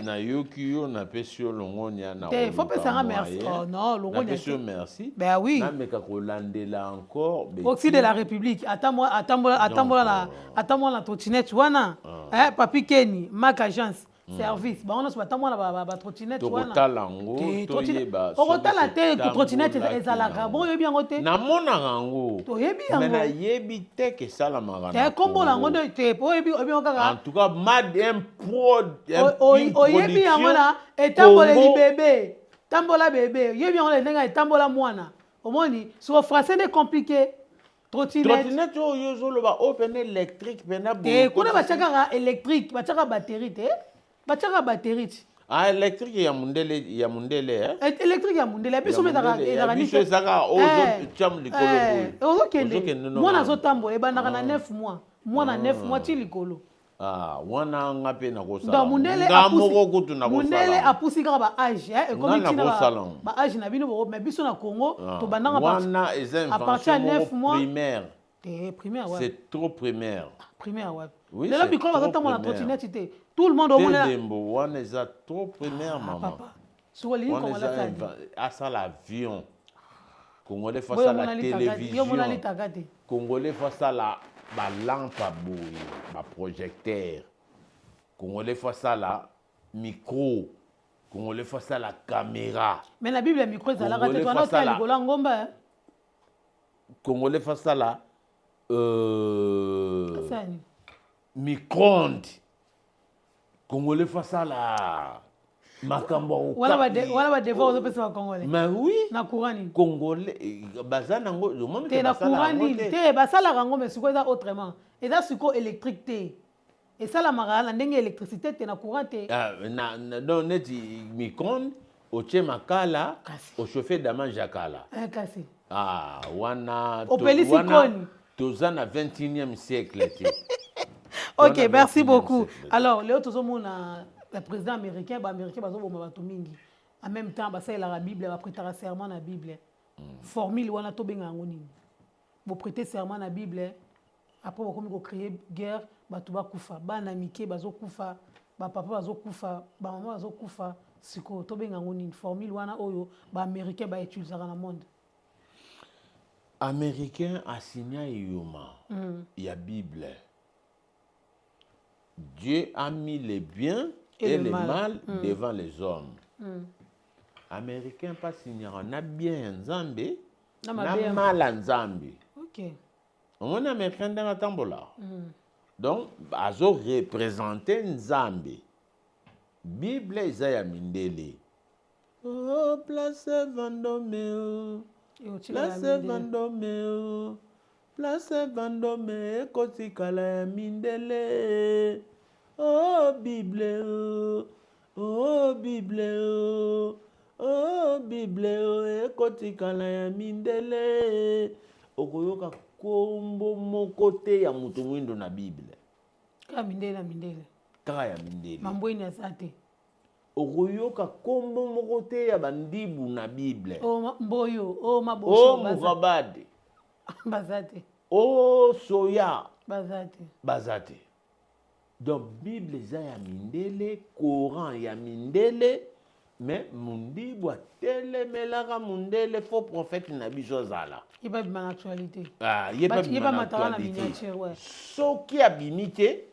Nayoki yo, napesi yo longonia na
Te, faut
koluka
pesanga merci.
moyen.
Oh non, longonia
Napesi
te.
yo merci.
Ben oui.
Nameka kolandela encore.
Oxy de la République atambola, atambola na atambola na trottinette wana. Eh, Papi Keni Mak Agence Service, bango nyonso batambola na batrottinette wana.
Tokotala yango.
Te,
Toyeba
okotala
soki
te, trottinette
totambolaki
ezalaka
nango.
bongo, oyebi yango te.
Namonaka yango.
Toyebi
Me
yango.
Nayebi te ke esalamaka
Te,
na
kombo na yango
Congo.
nde te, po oyebi, oyebi yango
En
kaka.
tout cas, mad un prod une
Oyebi yango
production
na etamboleli.
Congo.
Bebe tambola bebe, oyebi yango na ndenge etambola mwana. Omoni siko français nde compliqué, trottinette.
Trottinette oyo ozoloba, oyo pene électrique pena.
Te, kuna batia kaka électrique, batiaka batterie te, batiaka batterie ti.
Ah, électrique ya mundele, ya mundele, eh?
Électrique ya mundele, ya biso mpe
mundele, ya
ezalaka.
Biso ezalaka oyo ozotia likolo boye.
Ozokende.
Ozokende no
Mwana
na-
azotambola, ebandaka na 9 mois, mwana 9 mois ti likolo.
Ah, wana nga mpe nakosala.
Donc mundele
Nga
apusi
moko kutu
mundele
nakosala.
apusi kaka baage ekomi
Nga
ntina
nakosala yango.
Baage na bino mais biso na Congo
Ah,
tobandaka
wana eza
à partir ya
invention
9
moko
mois.
primaire.
Te, primaire wapi?
C'est trop primaire.
Primaire wapi?
Oui,
Lelo
c'est
mikolo
trop
bazotambola na
primaire.
trottinette te, tout le monde
Te.
omona.
Dembo wana eza trop primaire,
Ah,
mama.
papa, soki olingi
Wana
Congolais
eza
asali
asala avion, congolais faut
boyo
asala
omona litaka te, yo omona
télévision.
Litaka te.
Congolais faut asala balampe boye, baprojecteur. Congolais faut asala micro. Congolais faut asala caméra.
Mais na Bible ya micro ezalaka te.
Congolais
Twana otia
fasala.
likolo ya ngomba, eh.
Congolais faut asala
Asala nini?
micro-ondes. Congolais faut asala makambo ya
Wana wana badevoir ozopesa bacongolais.
Mais oui.
Na courant nini?
Congolais baza nango, omoni
Te,
ke
na
basala
courant
yango.
nini?
Te.
Te, basalaka yango, mais sikoyo eza autrement, eza sikoyo électrique te, esalamaka na ndenge électricité te, na courant te.
Ah, donc neti micro-ondes, otie makala.
Kasi.
Ochauffe damage ya kala.
Eh, kasi
Ah, wana
Opelisi
wana
koni.
Toza na 21e siècle te.
Ok,
Wana
merci
21e
beaucoup.
siècle.
Alors lelo tozomona le président américain, baaméricain bazoboma bato mingi, en même temps basalelaka Bible, baprêtaka serment na Bible. Formule wana tobenga yango nini? Boprêter serment na Bible, après bakomi kocréer guerre, bato bakufa, bana mike bazokufa, bapapa bazokufa, bamama bazokufa. Sikoyo tobenga yango nini, formule wana oyo baaméricain bautilisaka na monde?
Américain asigna eyoma ya Bible: Dieu a mis le bien et le mal devant les hommes. Américain mpe asignaka na bien ya Nzambe
Na
na
mabe
mal ya Nzambe.
Ok.
Omoni américain ndenge atambola. Donc azo représenter Nzambe. Bible eza ya mindele. Oh, place Vendôme, oh. Place Vendôme, oh. Place Vendôme ekotikala ya mindele. Oh, Bible, oh. Oh, Bible, oh. Oh, Bible, oh, ekotikala ya mindele. Okoyoka kombo moko te ya moto mwindo na Bible.
Kaka mindele na mindele.
Kaka ya mindele.
Mambweni aza te.
Okoyoka kombo moko te ya bandibu na Bible.
Oh, mboyo, oh, maboso.
Oh, Murabade.
Baza te.
Oh, soya.
Baza te.
Baza te. Donc Bible eza ya mindele, Coran ya mindele, mais mundibu atelemelaka mundele, faux prophète na biso azala.
Ye pa bima na actualité.
Ah, ye pa bima na actualité. Soki abimi te,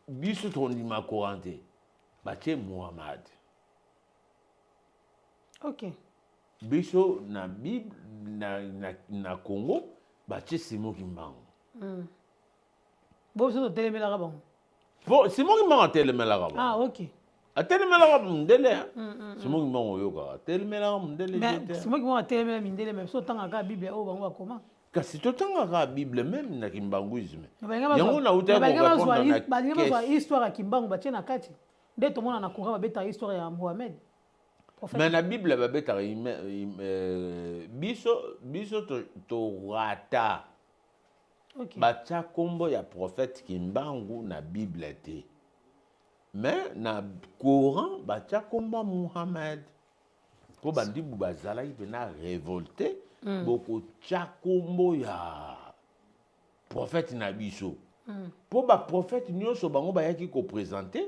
biso tondima Coran te. Batie Muhammad.
Ok.
Biso na Bible na Congo batie Simon Kimbangu.
Bo biso totelemelaka bango.
Po Simon Kimbangu atelemelaka bango.
Ah, ok.
Atelemelaka mundele. Simon Kimbangu oyokaka atelemelaka mundele.
Mais Simon Kimbangu atelemela mindele, mais biso totangaka Bible oyo bango bakoma.
Kasi totangaka Bible même na kimbanguisme. Yango nauta korépondre na
balingi bazwa histoire ya Kimbangu batie na kati. Nde tomona na Coran babetaka histoire ya Mohamed.
Mais na Bible babetaka biso torata.
Okay.
Batia kombo ya prophète Kimbangu na Bible te. Mais na Coran batia kombo Muhammad. Po bandibu bazalaki pena révolté, bokotia kombo ya prophète na biso. Po ba prophète nyonso bango bayaki ko présenter,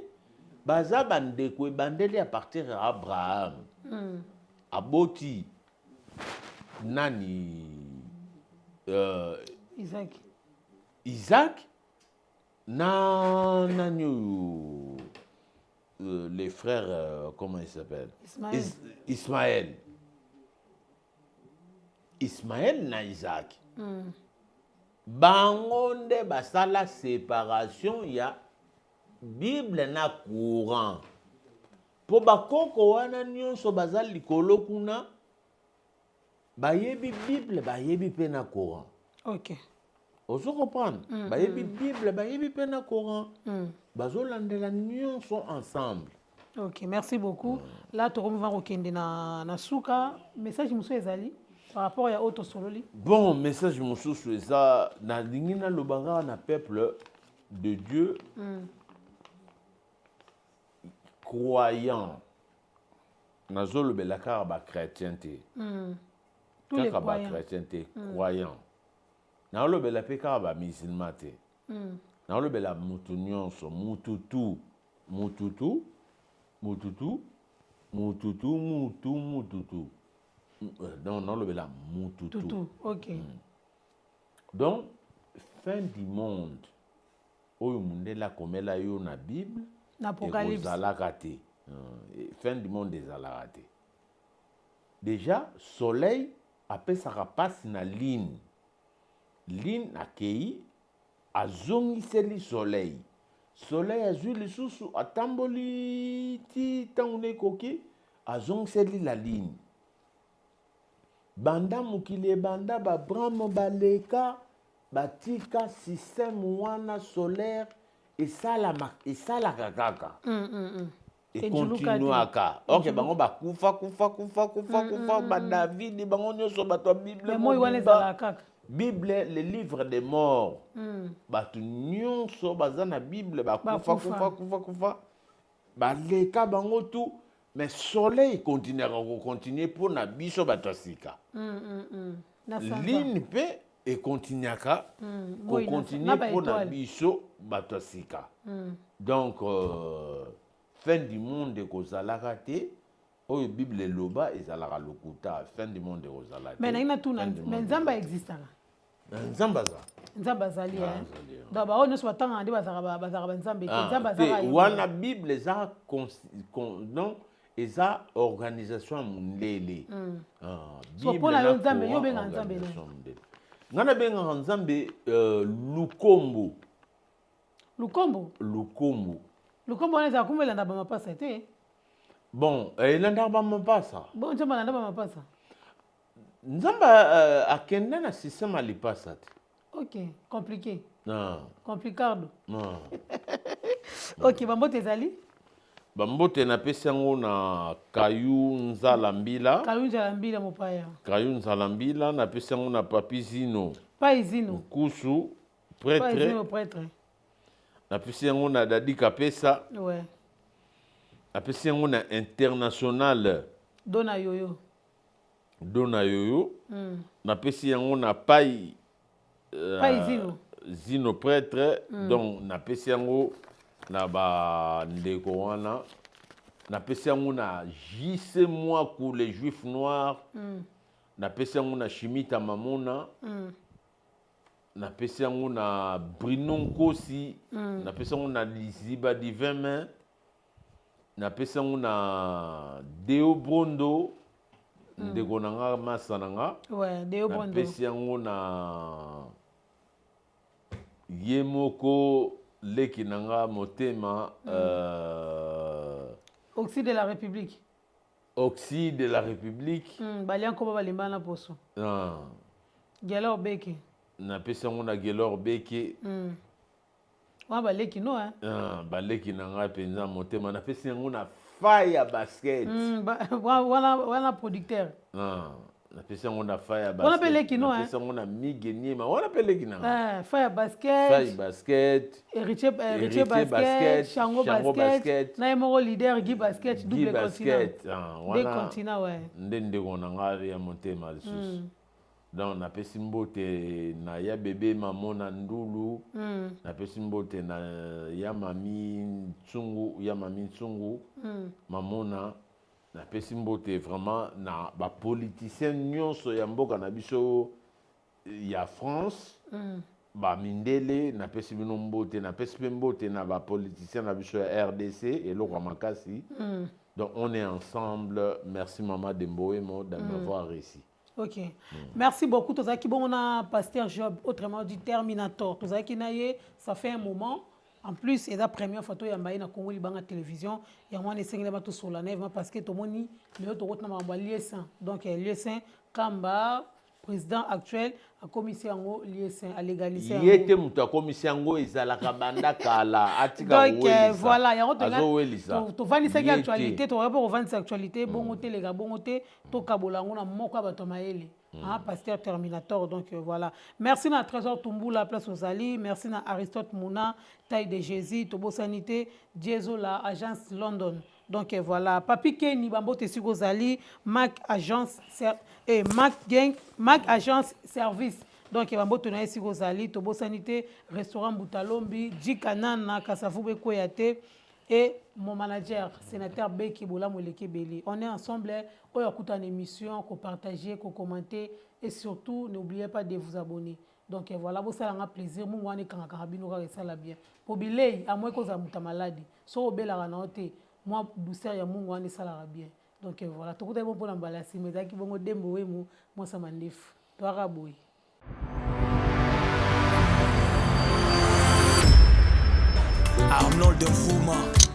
baza bandeko ebandeli à partir ya Abraham. Aboti nani
Isaac.
Isaac na nani oyo les frères comment il s'appelle?
Ismaël.
Ismaël. Ismaël na Isaac. Bango nde basala séparation ya Bible na Coran. Po bakoko wana nyonso baza likolo kuna bayebi Bible, bayebi pe na Coran.
Ok.
Ozo comprendre? Bayebi Bible, bayebi pe na Coran. Bazolandela nyonso ensemble.
Ok, merci beaucoup. Là tokomi kokende na suka, message mosusu ezali par rapport ya oyo tosololi.
Bon, message mosusu eza nalingi naloba kaka na peuple de Dieu croyant. Nazolobela kaka ba chrétien te. Kaka ba chrétien te, croyant. Nazolobela pe kaka ba musulman te. Nazolobela mutu nyonso, mututu, mututu, mututu, mututu, mutu, mututu. Non, nazolobela mututu.
Tutu, ok.
Donc, fin du monde oyo mundele akomela yo na Bible,
na Apocalypse.
Ekozalaka te. Fin du monde ezalaka te. Déjà, soleil apesaka pasi na lune. Lune akei, azongiseli soleil. Soleil azwi lisusu, atamboli ti ntango na ekoki, azongiseli la lune. Banda mokili ebanda, ba Abraham baleka, batika système wana solaire esalaka kaka. Ekontinuaka. Ok, bango bakufa, kufa, kufa, kufa, kufa, ba David, bango nyonso bato ya Bible.
Mais moi wana ezalaka kaka.
Bible, le livre des morts. Bato nyonso baza na Bible, bakufa, kufa, kufa, kufa. Baleka bango tout, mais soleil continuera kocontinue mpo na biso bato ya sika. Lune mpe ekontinuaka kocontinue mpo na biso bato ya sika. Donc fin du monde ekozalaka te. Oyo Bible eloba ezalaka lokuta. Fin du monde ekozala te.
Mais nalingi natuna, mais Nzambe existaka?
Nzambe aza.
Nzambe azali, hein? Donc baoyo nyonso batangaka nde bazalaka banzambe te. Nzambe azalaka ye.
Wana Bible eza non, eza organisation ya mondele.
So, mpona yo Nzambe, yo obengaka Nzambe nani?
Ngai nabengaka Nzambe Lukombo.
Lukombo.
Lukombo.
Lukombo wana ezala kombo elanda bamapasa te.
Bon, elandaka bamapasa.
Bon, Nzambe alanda bamapasa.
Nzambe uh, akenda na système ya lipasa te.
Ok, compliqué.
Ah.
Complicardo.
Ah.
Ok, bambote ezali?
Bambote napesi yango na Kayu Nzala Mbila.
Kayu Nzala Mbila mopaya.
Kayu Nzala Mbila napesi yango na Papi Zino.
Pai Zino.
Nkusu prêtre.
Pai Zino prêtre.
Napesi yango na Dadi Kapesa.
Ouais.
Napesi yango na International.
Dona Yoyo.
Dona Yoyo. Napesi yango na Pai
Pai Zino.
Zino prêtre. Donc napesi yango na bandeko wana. Napesi yango na JC Mwaku les Juifs noirs. Napesi yango na Shimita Mamona. Napesi yango na Bruno Nkosi. Napesi yango na Liziba Divin Main. Napesi yango na Deo Brondo. Ndeko na nga, masa na nga.
Ouais, Deo Brondo.
Napesi yango na ye moko leki na nga motema.
Oxy de la République.
Oxy de la République.
Balia nkoba balemba na poso.
Ah.
Gelor Beke.
Napesi yango na Gelor Beke.
Wana baleki no, hein?
Ah, baleki na ngai mpenza motema. Napesi yango na Faya Basket.
Wana, wana producteur.
Ah, napesi yango na Faya
Basket. Wana mpe leki no, hein?
Napesi yango na Mige Niema. Wana mpe leki na ngai.
Eh, Faya Basket.
Faya Basket.
Héritier Basket,
Basket,
Shango
Shango
Basket,
Basket.
Na ye moko leader Guy Basket,
Guy
double continent.
Basket. Ah,
Deux
wana
continents, ouais.
nde ndeko na ngai ya motema lisusu. Donc napesi mbote na ya bebe Mamona Ndulu. Napesi mbote na ya mami Nsungu, ya mami Nsungu. Mamona. Napesi mbote vraiment na ba politiciens nyonso ya mboka na biso ya France. Ba mindele napesi bino mbote, napesi pe mbote na ba politiciens na biso ya RDC eloko ya makasi. Donc on est ensemble. Merci maman Demboemo de m'avoir reçu.
Ok. Merci beaucoup. Tozalaki bongo na Pasteur Job, autrement dit Terminator. Tozalaki na ye, ça fait un moment. En plus, c'est la première fois que yamba na Congo Libanga télévision. Ya mwana esengeli bato sola na parce que tomoni lelo tokota na makambo ya lieu saint. Donc lieu saint Kamba président actuel a commissaire yango lieu saint a légaliser
Ye te moto akomisi yango, ezalaka banda kala, atika
Donc
kowelisa.
voilà, yango
Azowelisa.
tovandisaki
Ye te.
actualité, tokoki mpe kovandisa actualité bongo te, leka bongo te, tokabola yango na moko ya bato ya mayele. Hein, Pasteur Terminator, donc voilà. Merci na Trésor Tumbula, place aux Ali. Merci na Aristote Mouna, taille de Jésus, Tobo Sanité, Diezola, agence London. Donc voilà. Papi Kenny, Bambo Tesigo Zali, Mac Agence, Mac Gang, Mac Agence Service. Donc Bambo Tonaye Sigo Zali, Tobo Sanité, restaurant Boutalombi, Djikanana, Kasafube Koyate. Et mon manager, sénateur Beki Bola Moleke Beli. On est ensemble, on écoute une émission, qu'on partage, qu'on commente et surtout, n'oubliez pas de vous abonner. Donc voilà, vous ça un plaisir, mon wane kanga karabino ka ça la bien. Pour bilei, à moins qu'on a muta maladi. So bela na ote, moi douceur ya mungu wane ça la bien. Donc voilà, tout le monde bon pour l'embalasser, mais daki bongo dembo wemu, moi ça m'endef. Toi raboui.
Arnold Mfuma.